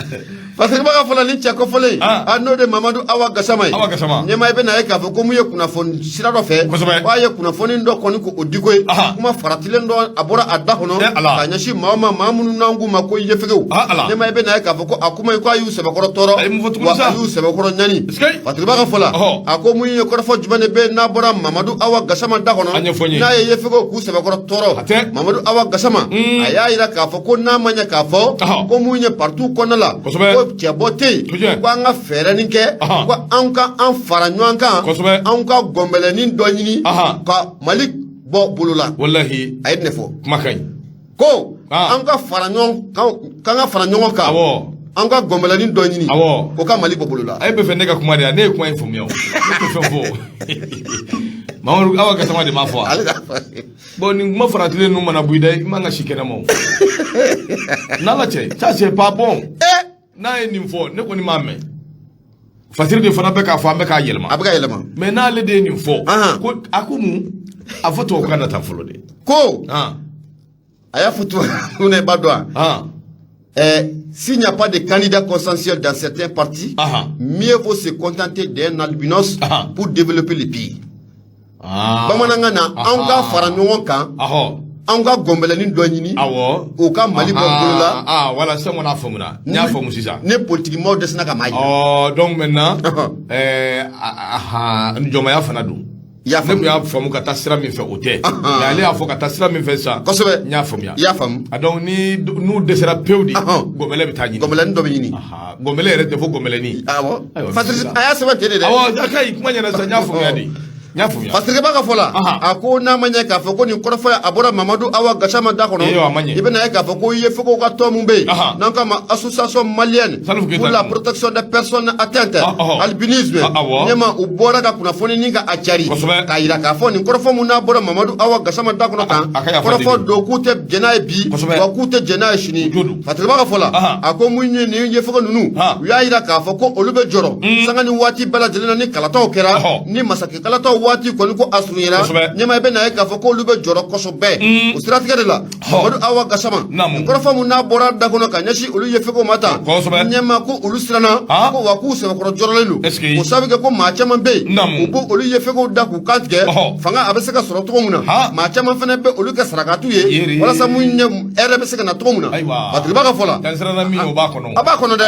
Parce que b'a fɔla ni cɛ kɔfɔlen a, n'o de Mamadu Awa Gasama ye. Awa Gasama. Ɲɛma, i bɛ na ye k'a fɔ ko mun ye kunnafoni sira dɔ fɛ. K'a ye kunnafoni dɔ kɔni ko o di ko ye. Kuma faratilen dɔ a bɔra a da kɔnɔ. Ala. Ka ɲɛsin maaw ma, maa minnu n'an k'u ma ko yefegew. Ala. Ɲɛma, i bɛ na ye k'a fɔ ko a kuma in ko a y'u sɛbɛkɔrɔ tɔɔrɔ. A ye mun fɔ tuguni Wa sa? a y'u sɛbɛkɔrɔ ɲani. Fatiriba ka fɔ la. A ko mun ye kɔrɔfɔ jumɛn de bɛ n'a bɔra Mamadu Awa Gasama da kɔnɔ. A ɲɛfɔ n ye. N'a ye yefegew k'u sɛbɛkɔrɔ tɔɔrɔ. A tɛ. Mamadu Awa Gasama. A y'a yira k'a fɔ ko n'a ma ɲɛ k'a fɔ. Ko mun ye parti kɔnɔna la. Ko cɛbɔ tɛ yen. Ko an ka fɛɛrɛ nin kɛ. Ko an ka an fara ɲɔgɔn kan. An ka gɔnbɛlɛnin dɔ ɲini. Ka Mali bɔ bolo la. Walahi. A ye nin de fɔ. Kuma ka ɲi. Ko an ka fara ɲɔgɔn kan, k'an ka fara ɲɔgɔn kan. An ka gɔnbɛlɛnin dɔ ɲini. O ka Mali bɔ bolo la. A ye bɛ fɛ ne ka kuma de yan, ne ye kuma in faamuya o. Ne tɛ fɛn fɔ. Mamadu Awa Gasama de m'a fɔ wa? Ale ka fɔ. Bon, nin kuma faratilen ninnu mana bɔ i da, i man ka si kɛnɛma o. N'Ala cɛ, ça c'est pas bon. N'a ye nin fɔ, ne kɔni m'a mɛn. Fatiri de fana bɛ k'a fɔ, an bɛ k'a yɛlɛma. A bɛ ka yɛlɛma. Mais n'ale de ye nin fɔ. Ko a ko mun? A fɔ tubabukan na tan fɔlɔ de. Ko. A y'a fɔ tubabu na, i b'a dɔn wa? S'il n'y a pas de candidat consensuel dans certains partis, mieux vaut se contenter d'un albinos pour développer le pays. Bamanankan na, an ka fara ɲɔgɔn kan, an ka gɔnbɛlɛnin dɔ ɲini, o ka Mali bɔ bolo la. Ah, voilà, sisan kɔni a faamuna. N y'a faamu sisan. Ne politiki maaw dɛsɛra ka maa yira. Ɔ, donc maintenant, jɔnmaya fana don. I y'a Ne tun y'a faamu ka taa sira min fɛ, o tɛ. Mais ale y'a fɔ ka taa sira min fɛ sisan. N y'a faamuya. I y'a faamu. A donc ni n'u dɛsɛra pewu de, gɔnbɛlɛ bɛ taa ɲini. Gɔnbɛlɛnin dɔ bɛ ɲini. Gɔnbɛlɛ yɛrɛ tɛ fo gɔnbɛlɛnin. Awɔ. Fatiri, a y'a sɛbɛn ten de dɛ. Awɔ, a ka ɲi, kuma ɲɛna sisan, n y'a faamuya de. N y'a faamuya. Parce b'a ka fɔ la, a ko n'a ma ɲɛ k'a fɔ ko nin kɔrɔfɔ a bɔra Mamadu Awa Gasama da kɔnɔ, a ma ɲɛ. I bɛna ye k'a fɔ ko yefegew ka tɔn mun bɛ yen n'an k'a ma Association malienne pour la protection des personnes atteintes albinisme, ɲɛma, u bɔra ka kunnafoni ni ka a cari k'a yira k'a fɔ nin kɔrɔfɔ mun n'a bɔra Mamadu Awa Gasama da kɔnɔ kan, kɔrɔfɔ don k'u tɛ jɛn n'a ye bi, wa k'u tɛ jɛn n'a ye sini. Fatiriba ka fɔ la, a ko mun ye nin yefege ninnu, u y'a yira k'a fɔ ko olu bɛ jɔrɔ sanga ni waati bɛɛ lajɛlen na ni kalataw kɛra, ni masakɛ kalataw waati kɔni ko a surunyana. Ɲɛma, i bɛ na ye k'a fɔ k'olu bɛ jɔrɔ kosɛbɛ. O siratigɛ de la, Mamadu Awa Gasama, nin kɔrɔfɔ mun n'a bɔra da kɔnɔ ka ɲɛsin olu yefegew ma tan, ɲɛma, ko olu siranna, ko wa k'u sɛbɛkɔrɔ jɔrɔlen don, o sababu kɛ ko maa caman bɛ yen, u b'o olu yefegew da k'u kan tigɛ fanga a bɛ se ka sɔrɔ cogo min na. Maa caman fana bɛ olu kɛ sarakatu ye walasa mun ye hɛrɛ bɛ se ka na cogo min na. Fatiriba ka fɔ la, a b'a kɔnɔ dɛ,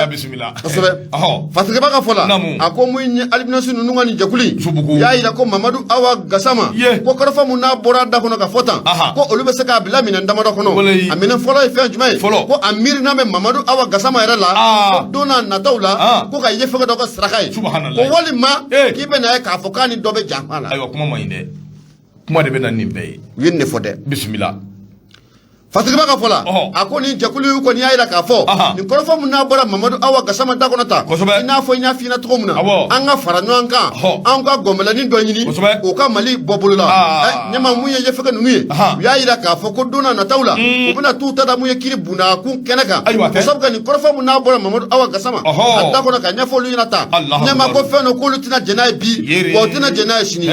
kosɛbɛ. Fatiriba ka fɔ la, a ko mun ye albinos ninnu ka nin jɛkulu in, u y'a yira ko Mamadu Awa Gasama ko kɔrɔfɔ mun n'a bɔra da kɔnɔ ka fɔ tan, ko olu bɛ se k'a bila minɛn damadɔ kɔnɔ. A minɛn fɔlɔ ye fɛn jumɛn ye? Ko a miirina bɛ Mamadu Awa Gasama yɛrɛ la ko don n'a nataw la ko ka yefege dɔ ka saraka ye, ko walima k'i bɛ na ye k'a fɔ k'a ni dɔ bɛ janfa la. Ayiwa, kuma man ɲi dɛ, kuma de bɛ na nin bɛɛ ye. U ye nin de fɔ dɛ. Bisimila. Fatigiba ka fɔ la, a ko nin jɛkulu kɔni y'a jira k'a fɔ nin kɔrɔfɔ min n'a bɔra Mamadu Awa Gasama da kɔnɔ tan, i n'a fɔ n y'a f'i ɲɛna cogo min na, an ka fara ɲɔgɔn kan, an ka gɔnbɛlɛnin dɔ ɲini o ka Mali bɔ bolo la. Ɲɛma mun ye yefege ninnu ye, u y'a jira k'a fɔ ko don n'a nataw la, u bɛna t'u ta da mun ye kiri bundakun kɛnɛ kan, o sabu ka nin kɔrɔfɔ min n'a bɔra Mamadu Awa Gasama a da kɔnɔ ka ɲɛfɔ olu ɲɛna tan, ɲɛma ko fɛn dɔ k'olu tɛna jɛn n'a ye bi, wa u tɛna jɛn n'a ye sini.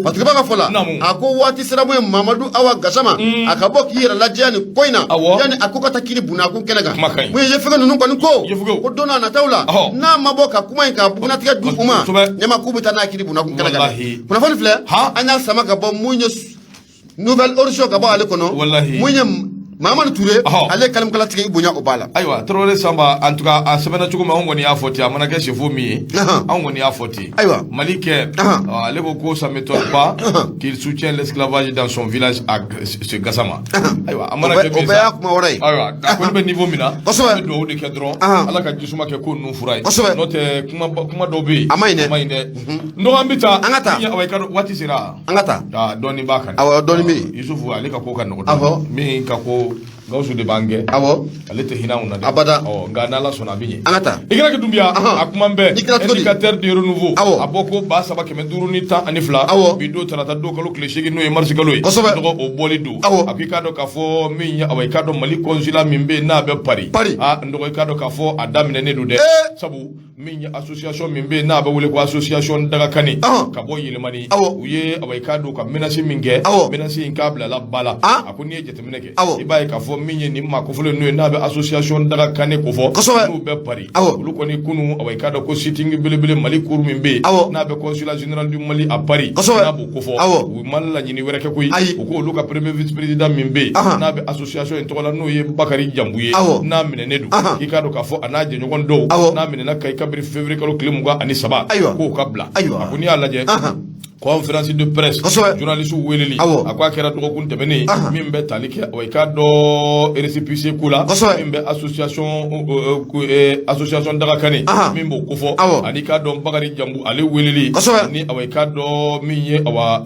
Fatigiba ka fɔ la, a ko waati sera mun ye Mamadu Awa Gasama a ka bɔ k'i yɛrɛ lajɛya nin ko in na, yanni a ko ka taa kiri bundakun kɛnɛ kan. Mun ye yefege ninnu kɔni ko don n'a nataw la, n'a ma bɔ ka kuma in ka bugunnatigɛ di u ma, ɲɛma k'u bɛ taa n'a kiri bundakun kɛnɛ kan. Kunnafoni filɛ, an y'a sama ka bɔ mun ye Nouvel Horizon ka bɔ ale kɔnɔ, mun ye Mamadu Ture, ale ye kalimukala tigɛ i bonya o b'a la. Ayiwa Tarawele Sanba, en tout cas a sɛbɛnna cogo min, anw kɔni y'a fɔ ten, a mana kɛ sefo min ye, anw kɔni y'a fɔ ten. Ayiwa Mali kɛ, ale ko ko ça m'étonne pas qu'il soutient l'esclavage dans son village à ce Gassama. Ayiwa a mana kɛ min, o bɛɛ y'a kuma wɛrɛ ye. Ayiwa a kɔni bɛ niveau min na, an bɛ dugawu de kɛ dɔrɔn, Ala ka jisuma kɛ ko ninnu fura ye. N'o tɛ kuma dɔw bɛ yen, a ma ɲi dɛ, a ma ɲi dɛ. N dɔgɔ an bɛ taa, an ka taa, awa i ka waati sera. An ka taa. Aa dɔɔni b'a kan. Awɔ dɔɔni bɛ yen. Yusufu ale ka ko ka nɔgɔn. Awɔ. Min ka ko Gawusu de b'an gɛn. Awɔ. Ale tɛ hinɛ anw na dɛ. Abada. Ɔ nka n'Ala sɔnna a bɛ ɲɛ. An ka taa. I kɛra kɛ Dunbiya. A kuma bɛɛ. I kɛra cogo di? Indicateur de renouveau. Awɔ. A bɔ ko 3512. Awɔ. Bi don tarata don kalo tile 8 n'o ye marisi kalo ye. Kosɛbɛ. Dɔgɔ o bɔli don. Awɔ. A ko i k'a dɔn k'a fɔ min ye awa i k'a dɔn Mali consulat min bɛ yen n'a bɛ Paris. Paris. Aa n dɔgɔ i k'a dɔn k'a fɔ a daminɛnen don dɛ. Ee. Sabu min ye association min bɛ yen n'a bɛ wele ko association Dagakani ka bɔ Yelimani, u ye awa i k'a dɔn ka menace min kɛ, menace in k'a bilala ba la. A ko n'i ye jateminɛ kɛ, i b'a ye k'a fɔ min ye nin maa kofɔlen ninnu ye n'a bɛ association Dagakani kofɔ, n'u bɛ Paris, olu kɔni kunun awa i k'a dɔn ko sitting belebele Mali cour min bɛ yen n'a bɛ consulat général du Mali à Paris, n'a b'o kofɔ, u ma laɲini wɛrɛ kɛ koyi, u ko olu ka premier vice président min bɛ yen n'a bɛ association in tɔgɔ la n'o ye Bakari Janbu ye, n'a minɛnen don, i k'a dɔn k'a fɔ a n'a jɛɲɔgɔn dɔw n'a minɛna Kayi kabiri février kalo tile 23, k'o ka bila. A ko n'i y'a lajɛ conférence de presse, journaliste weleli, a ko a kɛra dɔgɔkun tɛmɛnen min bɛ tali kɛ i k'a dɔn récépissé ko la min bɛ association Dagakani min b'o kofɔ, ani k'a dɔn Bakari Janbu ale weleli ni awa i k'a dɔn min ye awa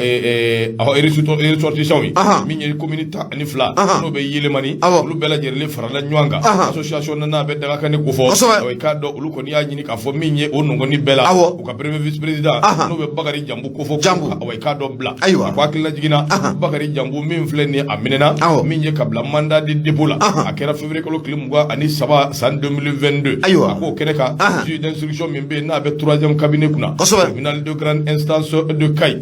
ressortissants ye min ye commune 12 n'o bɛ Yelimani, olu bɛɛ lajɛlen farala ɲɔgɔn kan association n'a bɛ Dagakani kofɔ. I k'a dɔn olu kɔni y'a ɲini k'a fɔ min ye o nɔgɔni bɛɛ la, u ka premier vice président n'o bɛ Bakari Janbu kofɔ, awa i k'a dɔn bila. A ko hakilila jiginna Bakari Janbu min filɛ nin a minɛna min ye ka bila mandat de dépôt la, a kɛra février kalo tile 23 san 2022. A k'o kɛnɛ kan, juge d'instruction min bɛ yen n'a bɛ troisième cabinet kunna, tribunal de grande instance de Kayi,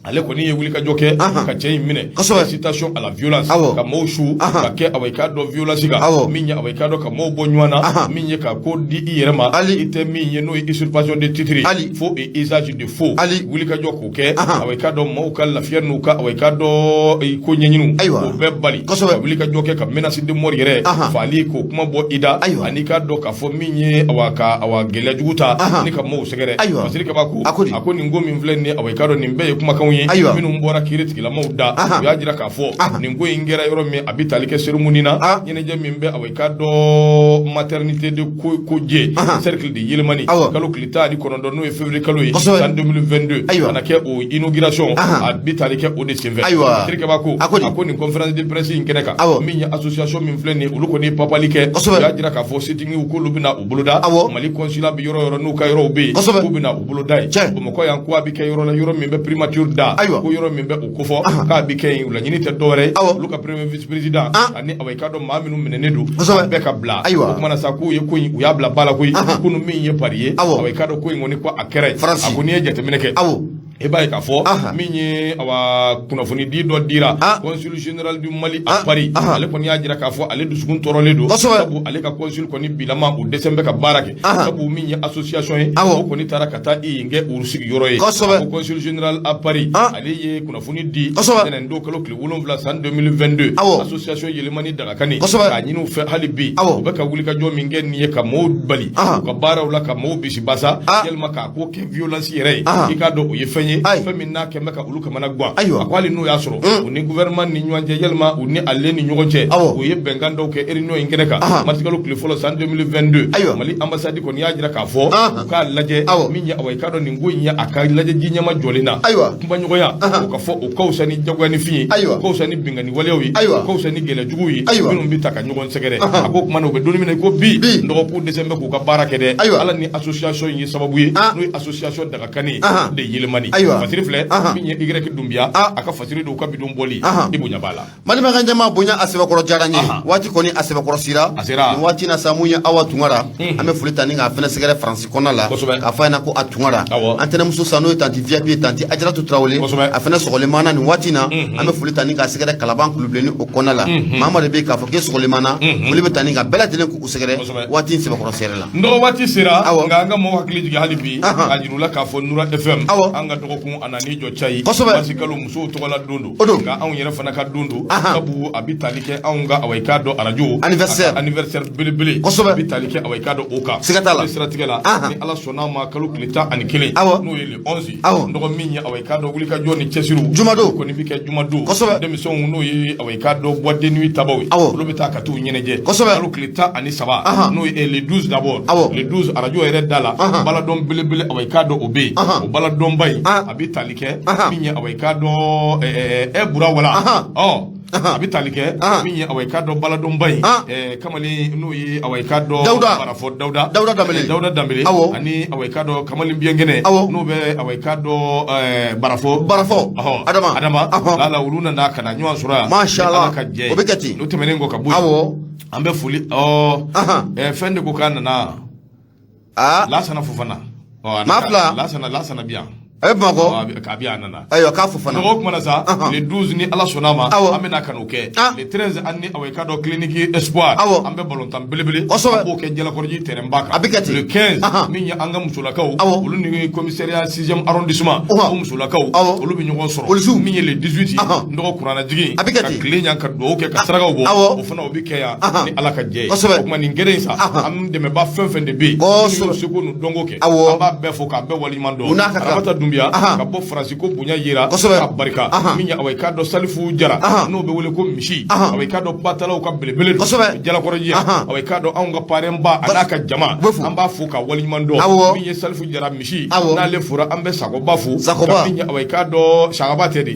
ale kɔni ye wulikajɔ kɛ ka cɛ in minɛ, incitation à la violence, ka maaw su ka kɛ awa i k'a dɔn violence kan, min ye awa i k'a dɔn ka maaw bɔ ɲɔgɔn na, min ye ka ko di i yɛrɛ ma i tɛ min ye n'o ye usurpation de titre, faux et usage de faux, wulikajɔ k'o kɛ awa i k'a dɔn maaw ka lafiya n'u ka awa i k'a dɔn ko ɲɛɲiniw k'o bɛɛ bali, ka wulikajɔ kɛ ka menace de mort yɛrɛ faali k'o kuma bɔ i da, ani k'a dɔn k'a fɔ min ye awa ka awa gɛlɛya jugu ta ni ka maaw sɛgɛrɛ. Fasiri Kaba ko a ko nin ko min filɛ nin awa i k'a dɔn nin bɛɛ ye kumakanw ye minnu bɔra kiiri tigilamaw da. U y'a jira k'a fɔ nin ko in kɛra yɔrɔ min, a bɛ tali kɛ cérémonie na, ɲɛnajɛ min bɛ awa i k'a dɔn maternité de Kodje cercle de Yelimani, kalo tile 19 n'o ye février kalo ye san 2022, ka na kɛ o inauguration, a bɛ tali kɛ o de senfɛ. Fasiri Kaba ko a ko nin conférence de presse in kɛnɛ kan, min ye association min filɛ nin olu kɔni ye papali kɛ, u y'a jira k'a fɔ sit-in k'olu bɛna u boloda Mali consulat bɛ yɔrɔ yɔrɔ n'u ka yɔrɔw bɛ yen, k'u bɛna u boloda yen. Bamakɔ yan ko a bɛ kɛ yɔrɔ la, yɔrɔ min bɛ primature da, ko yɔrɔ min bɛ o kofɔ k'a bɛ kɛ yen. Laɲini tɛ dɔwɛrɛ ye, olu ka premier vice président ani awa i k'a dɔn maa minnu minɛnen don bɛɛ ka bila. O kumana sa k'u ye ko in u y'a bila ba la koyi. Kunun min ye Paris ye, awa i k'a dɔn ko in kɔni ko a kɛra yen. A ko n'i ye jateminɛ kɛ, i b'a ye k'a fɔ min ye awa kunnafoni di dɔ dira consul général du Mali à Paris, ale kɔni y'a jira k'a fɔ ale dusukun tɔɔrɔlen don, sabu ale ka consul kɔni bilama o dɛsɛ bɛ ka baara kɛ, sabu min ye association ye o kɔni taara ka taa i yen kɛ u sigiyɔrɔ ye. Ko consul général à Paris, ale ye kunnafoni di ntɛnɛn don kalo tile 7 san 2022, association Yelimani Dagakani k'a ɲini u fɛ hali bi u bɛ ka wulikajɔ min kɛ nin ye ka mɔɔw bali u ka baaraw la, ka mɔɔw bisibasa, yalima k'a ko kɛ violence yɛrɛ ye, i k'a dɔn o ye fɛn ye Ayi. fɛn min n'a kɛn bɛ ka olu kamana gan. Ayiwa. A ko hali n'o y'a sɔrɔ u ni gouvernement ni ɲɔgɔn cɛ, yalima u ni ale ni ɲɔgɔn cɛ, u ye bɛnkan dɔw kɛ réunion in kɛnɛ kan marisikalo tile fɔlɔ san 2022. Ayiwa. Mali ambassade kɔni y'a jira k'a fɔ u k'a lajɛ min ye, awa, i k'a dɔn nin ko in ye a ka lajɛ ji ɲɛma jɔlen na. Kumaɲɔgɔnya, o ka fɔ, o ka fisa ni jagoyanifin ye, o ka fisa ni binkanni waleyaw ye, o ka fisa ni gɛlɛya juguw ye minnu bɛ ta ka ɲɔgɔn sɛgɛrɛ. A ko kuma na, u bɛ don min na i ko bi, dɔgɔkun dɛsɛ bɛ k'u ka baara kɛ dɛ. Ala ni association in ye sababu ye, n'o ye association Dagakani de Yelimani. Fasiri filɛ min ye Y Dunbiya, a ka fasiri don, ka bidon bɔli i bonya b'a la. Malima ka jama bonya a sɛbɛkɔrɔ diyara n ye. Waati kɔni a sɛbɛkɔrɔ sera. A sera. Nin waati na sa, mun ye Awa Tunkara, an bɛ foli ta ni k'a fɛnɛ sɛgɛrɛ Faransi kɔnɔna la, k'a fɔ a ɲɛna ko a Tunkara, an tɛnɛmuso sa, n'o ye tanti VIP ye, tanti Ajaratu Tarawele, a fɛnɛ sɔgɔlen b'an na nin waati na. An bɛ foli ta ni k'a sɛgɛrɛ Kalaban Kulubilenni o kɔnɔna la. Maa maa de bɛ yen k'a fɔ k'e sɔgɔlen b'an na, foli bɛ ta ni ka bɛɛ lajɛlen k'u sɛgɛrɛ waati in sɛbɛkɔrɔ sɛrɛ la. N dɔgɔ, waati sera, nka an ka mɔgɔw hakili jigin hali bi k'a jira u la k'a fɔ Nura FM, an ka dɔgɔkun a nan'i jɔ cayi. Marisi kalo musow tɔgɔla don don. O don. Nka anw yɛrɛ fana ka don don, sabu a bɛ tali kɛ anw ka, awa, i k'a dɔn arajo anniversaire, a ka anniversaire belebele, a bɛ tali kɛ, awa, i k'a dɔn o kan. Siga t'a la. O siratigɛ la, ni Ala sɔnna a ma, kalo tile 11, n'o ye le 11, n dɔgɔ, min ye, awa, i k'a dɔn wulikajɔ ni cɛsiriw, Jumadon. o kɔni bɛ kɛ jumadon. Denmisɛnw, n'o ye, awa, i k'a dɔn boîte de nuit tabaw ye, olu bɛ taa ka t'u ɲɛnajɛ. Kalo tile 13, n'o ye le 12 d'abord, le 12, arajo yɛrɛ da la, baladɔn belebele, awa, i k'a dɔn o bɛ yen. O baladɔnba in, a bɛ tali kɛ min ye, awa, i k'a dɔn Bura wala ɔ a bɛ tali kɛ min ye, awa, i k'a dɔn baladɔnba in, kamalen n'o ye, awa, i k'a dɔn Dawuda. Barafɔ Dawuda. Dawuda Danbele. Dawuda Danbele. Ani, awa, i k'a dɔn kamalen biɲɛkɛnɛ, n'o bɛ, awa, i k'a dɔn Barafɔ. Barafɔ. Adama. Adama lala, olu nana ka na ɲɔgɔn sɔrɔ yan. Masha Ni Allah. Ala ka jɛ ye. O bɛ kɛ ten. N'o tɛmɛnen kɔ ka bɔ yen, an bɛ foli fɛn de ko k'a nana. Lasana Fofana. Maa fila. Lasana bi yan. A bɛ Bamakɔ. A bi yan, a nana. Ayiwa, k'a Fofana. Dɔgɔ kuma na sa, le 12, ni Ala sɔnna a ma, an bɛna ka n'o kɛ. Le 13, an ni, awa, i k'a dɔn clinique Espoir, an bɛ balontan belebele, an b'o kɛ Jalakɔrɔji terrain ba kan. A bɛ kɛ ten. Le 15, min ye an ka musolakaw, olu ni commissariat 6e arrondissement, o musolakaw, olu bɛ ɲɔgɔn sɔrɔ. Polisiw. Min ye le 18 ye, n dɔgɔ, kuranɛjigin, A bɛ kɛ ka ten. tile ɲan ka dugawu kɛ ka sarakaw bɔ, o fana o bɛ kɛ yan ni Ala ka jɛ ye. O tuma nin kɛnɛ in sa, an dɛmɛba fɛn fɛn de bɛ yen, minnu y'u seko n'u dɔnko kɛ, an b'a bɛɛ fo k'a bɛɛ waleɲuman dɔn. U n'a ka kan. Aramata Dunbiya ka bɔ Faransi, ko bonya yera ka barika. Min ye, awa, i k'a dɔn Salifu Jara, n'o bɛ wele ko misi, awa, i k'a dɔn batalaw ka belebele don Jalakɔrɔji yan, awa, i k'a dɔn anw ka parrain ba a n'a ka jama, U bɛ fo. an b'a fo ka waleɲuman dɔn. Min ye Salifu Jara misi, n'ale fora, an bɛ Sagoba fo. Sagoba. Ka min ye, awa, i k'a dɔn Sagaba tɛ de,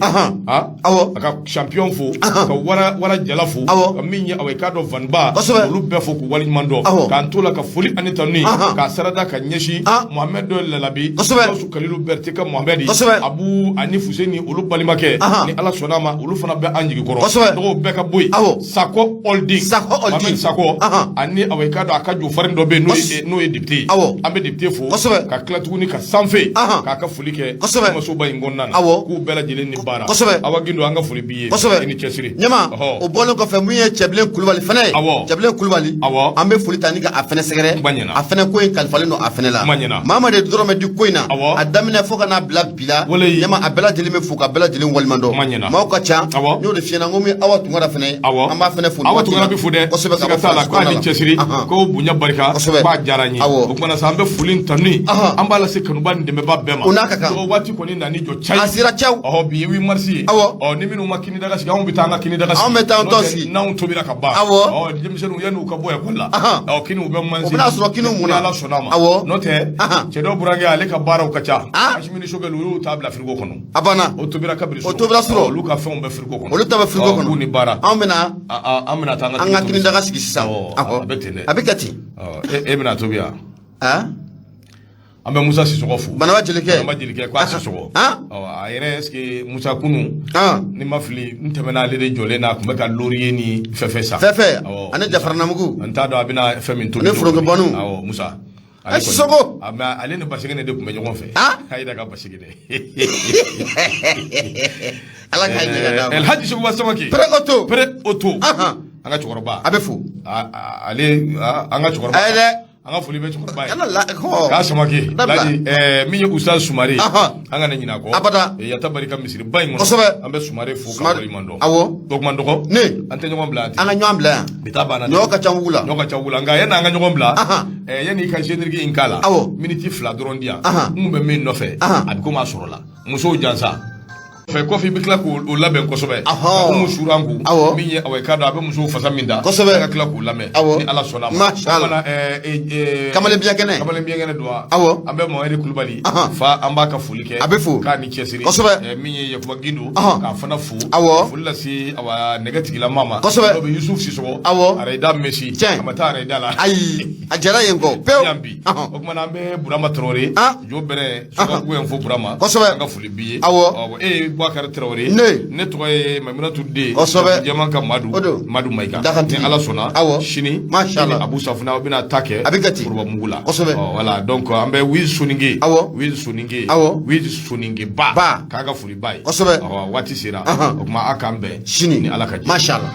a ka champion fo, ka wara wara jala fo, ka min ye, awa, i k'a dɔn Vanba, olu bɛɛ fo k'u waleɲuman dɔn. K'an to la ka foli ani tanuni k'a sarada ka ɲɛsin Mohamed Lalabi, Gawusu Kalilu Berete ka Mohamed, Abu ani Fuseni, olu balimakɛ, ni Ala sɔnna a ma, olu fana bɛ an jigi kɔrɔ. Dɔgɔw bɛɛ ka bɔ yen. Sakɔ Holding. Sakɔ Holding. Mohamed Sakɔ, ani, awa, i k'a dɔn a ka jofarin dɔ bɛ yen, n'o ye député ye. An bɛ député fo ka tila tuguni ka sanfɛ k'a ka foli kɛ kumasoba in kɔnɔna na, k'u bɛɛ lajɛlen ni baara. Awa Gindo, an ka foli b'i ye. I ni cɛsiri. Ɲama, o bɔlen kɔfɛ, mun ye Cɛbilen Kulubali fɛnɛ ye? Cɛbilen Kulubali, an bɛ foli ta ni ka a fɛnɛ sɛgɛrɛ. Kuma ɲɛna. A fɛnɛ ko in kalifalen don a fɛnɛ la. Kuma ɲɛna. Maa maa de dɔrɔmɛ di ko in na, a daminɛ fo ka n'a bila bi la. Ɲama, a bɛɛ lajɛlen bɛ fo ka bɛɛ lajɛlen waleɲuman dɔn. Kuma ɲɛna. Maaw ka ca. N y'o de f'i ɲɛna, n ko min Awa Tunkara fɛnɛ ye, an b'a fɛnɛ fo nin Awa waati Tunkara in na. bɛ fo dɛ. Kosɛbɛ, ka Siga bɔ t'a la Faransi k'a ni kɔnɔna la. cɛsiri, ko bonya barika, k'a diyara n ye. O kumana sa, an bɛ foli ni tanuni, an b'a lase kanuba ni dɛmɛba bɛɛ ma. O n'a ka kan. Dɔgɔ, waati kɔni nan'i jɔ cayi. A sera caw. Bi ye 8 mars ye. Ɔ, ni minnu ma kini daga sigi, anw bɛ taa an ka kini daga sigi. Anw bɛ taa an tɔ N'o tɛ, sigi. N'anw tobira ka ban. Denmisɛnninw, yan'u ka bɔ ekɔli la, kiniw bɛ mansin. O bɛna sɔrɔ kiniw mɔna. Ni Ala sɔnna a ma. N'o tɛ, cɛ dɔ burankɛ, ale ka baaraw ka ca. Asimi ni Sogɛli, olu y'u ta bila frigo kɔnɔ. A banna. O tobira kabiri O tobira surɔ. Olu ka fɛnw bɛ frigo kɔnɔ. Olu ta bɛ frigo kɔnɔ. K'u ni baara. Anw bɛna An bɛna taa an ka kini daga sigi sisan. A bɛ ten dɛ. A bɛ kɛ ten. E bɛna tobi yan. An bɛ Musa Sisɔgɔ fo. Banaba Jelikɛ. Banaba Jelikɛ, k'a Sisɔgɔ. A yɛrɛ, est ce que Musa kunu, ni ma fili, n tɛmɛna ale de jɔlen na, a tun bɛ ka laurier ni fɛfɛ san. Fɛfɛ ani jafaranamugu. N t'a dɔn a bɛna fɛn min tobi. Ani forontobɔnniw. Awɔ, Musa. A Sisɔgɔ. Mais ale ni Basigɛnɛ de tun bɛ ɲɔgɔn fɛ. A yɛrɛ ka Basigɛnɛ. Ala k'a ɲɛ ka d'a ma. El Hadji Seguba Samake. Pere Oto. Pere Oto. An ka cɛkɔrɔba. A bɛ fo. Ale, an ka cɛkɔrɔba. Ayi dɛ. An ka foli bɛ cɛkɔrɔba ye. Kana la kɔ. K'a Samake. Dabila. Laji, min ye Usa Sumare. An kana ɲinɛ a kɔ. Abada. Yata barika misiriba in kɔnɔ. Kosɛbɛ. An bɛ Sumare fo ka Sumare. waleɲuman dɔn. O kuma dɔgɔ. Ne. An tɛ ɲɔgɔn bila yan ten. An ka ɲɔgɔn bila yan. Bi taa banna. Ɲɔ ka ca wugu la. Ɲɔ ka ca wugu la, nka yanni an ka ɲɔgɔn bila, yanni i ka générique in k'a la, miniti 2 dɔrɔn di yan. N kun bɛ min nɔfɛ, a bɛ komi a sɔrɔla. Musow jansa fɛ kɔfɛ, i bɛ tila k'o labɛn kosɛbɛ. Ɔhɔn. Umu Suranku. Awɔ. Min ye, awɔ, i k'a dɔn a bɛ musow fasa min da. Kosɛbɛ. Ka tila k'o lamɛn. Awɔ. Ni Ala sɔnna a ma. Masha Allah. O kumana, Kamalen biɲɛkɛnɛ. Kamalen biɲɛkɛnɛ don wa? Awɔ. An bɛ Mamadu Kulubali. Ahan. Fa, an b'a ka foli kɛ. A bɛ fo. K'a ni cɛsiri. Kosɛbɛ. Min ye Yakuba Gindo. Ahan. K'a fana fo. Awɔ. Foli lase awa nɛgɛtigilama ma. Kosɛbɛ. N'o bɛ Yusuf Sisɔgɔ. Awɔ. Arayida Messi. Tiɲɛ. A ma taa arayida la. Ayi, a jɛra yen kɔ pewu. Yan bi. Ɔhɔn. O kumana, an bɛ Burama Tarawele. Ah. Jo bɛrɛ Sogobugu fo Burama. Kosɛbɛ. An ka foli b'i ye. Awɔ. Awɔ, e ye Bubakari Tarawele. Ne. Ne tɔgɔ ye Mamunatu Den. Kosɛbɛ. Jɛman ka Madu. O don. Madu Mayiga. Dakantigi. Ni Ala sɔnna. Awɔ. Sini. Masha Allah. E ni Abu Safuna, aw bɛna ta kɛ. A bɛ kɛ ten. Foroba mugu la. Kosɛbɛ. Ɔ, voilà, donc an bɛ Wiz Soninge. Awɔ. Wiz Soninge. Awɔ. Wiz Soninge ba. Ba. K'an ka foli ba ye. Kosɛbɛ. Awɔ, waati sera. Ahan. O tuma, a k'an bɛn. Sini. Ni Ala ka jɛ. Masha Allah.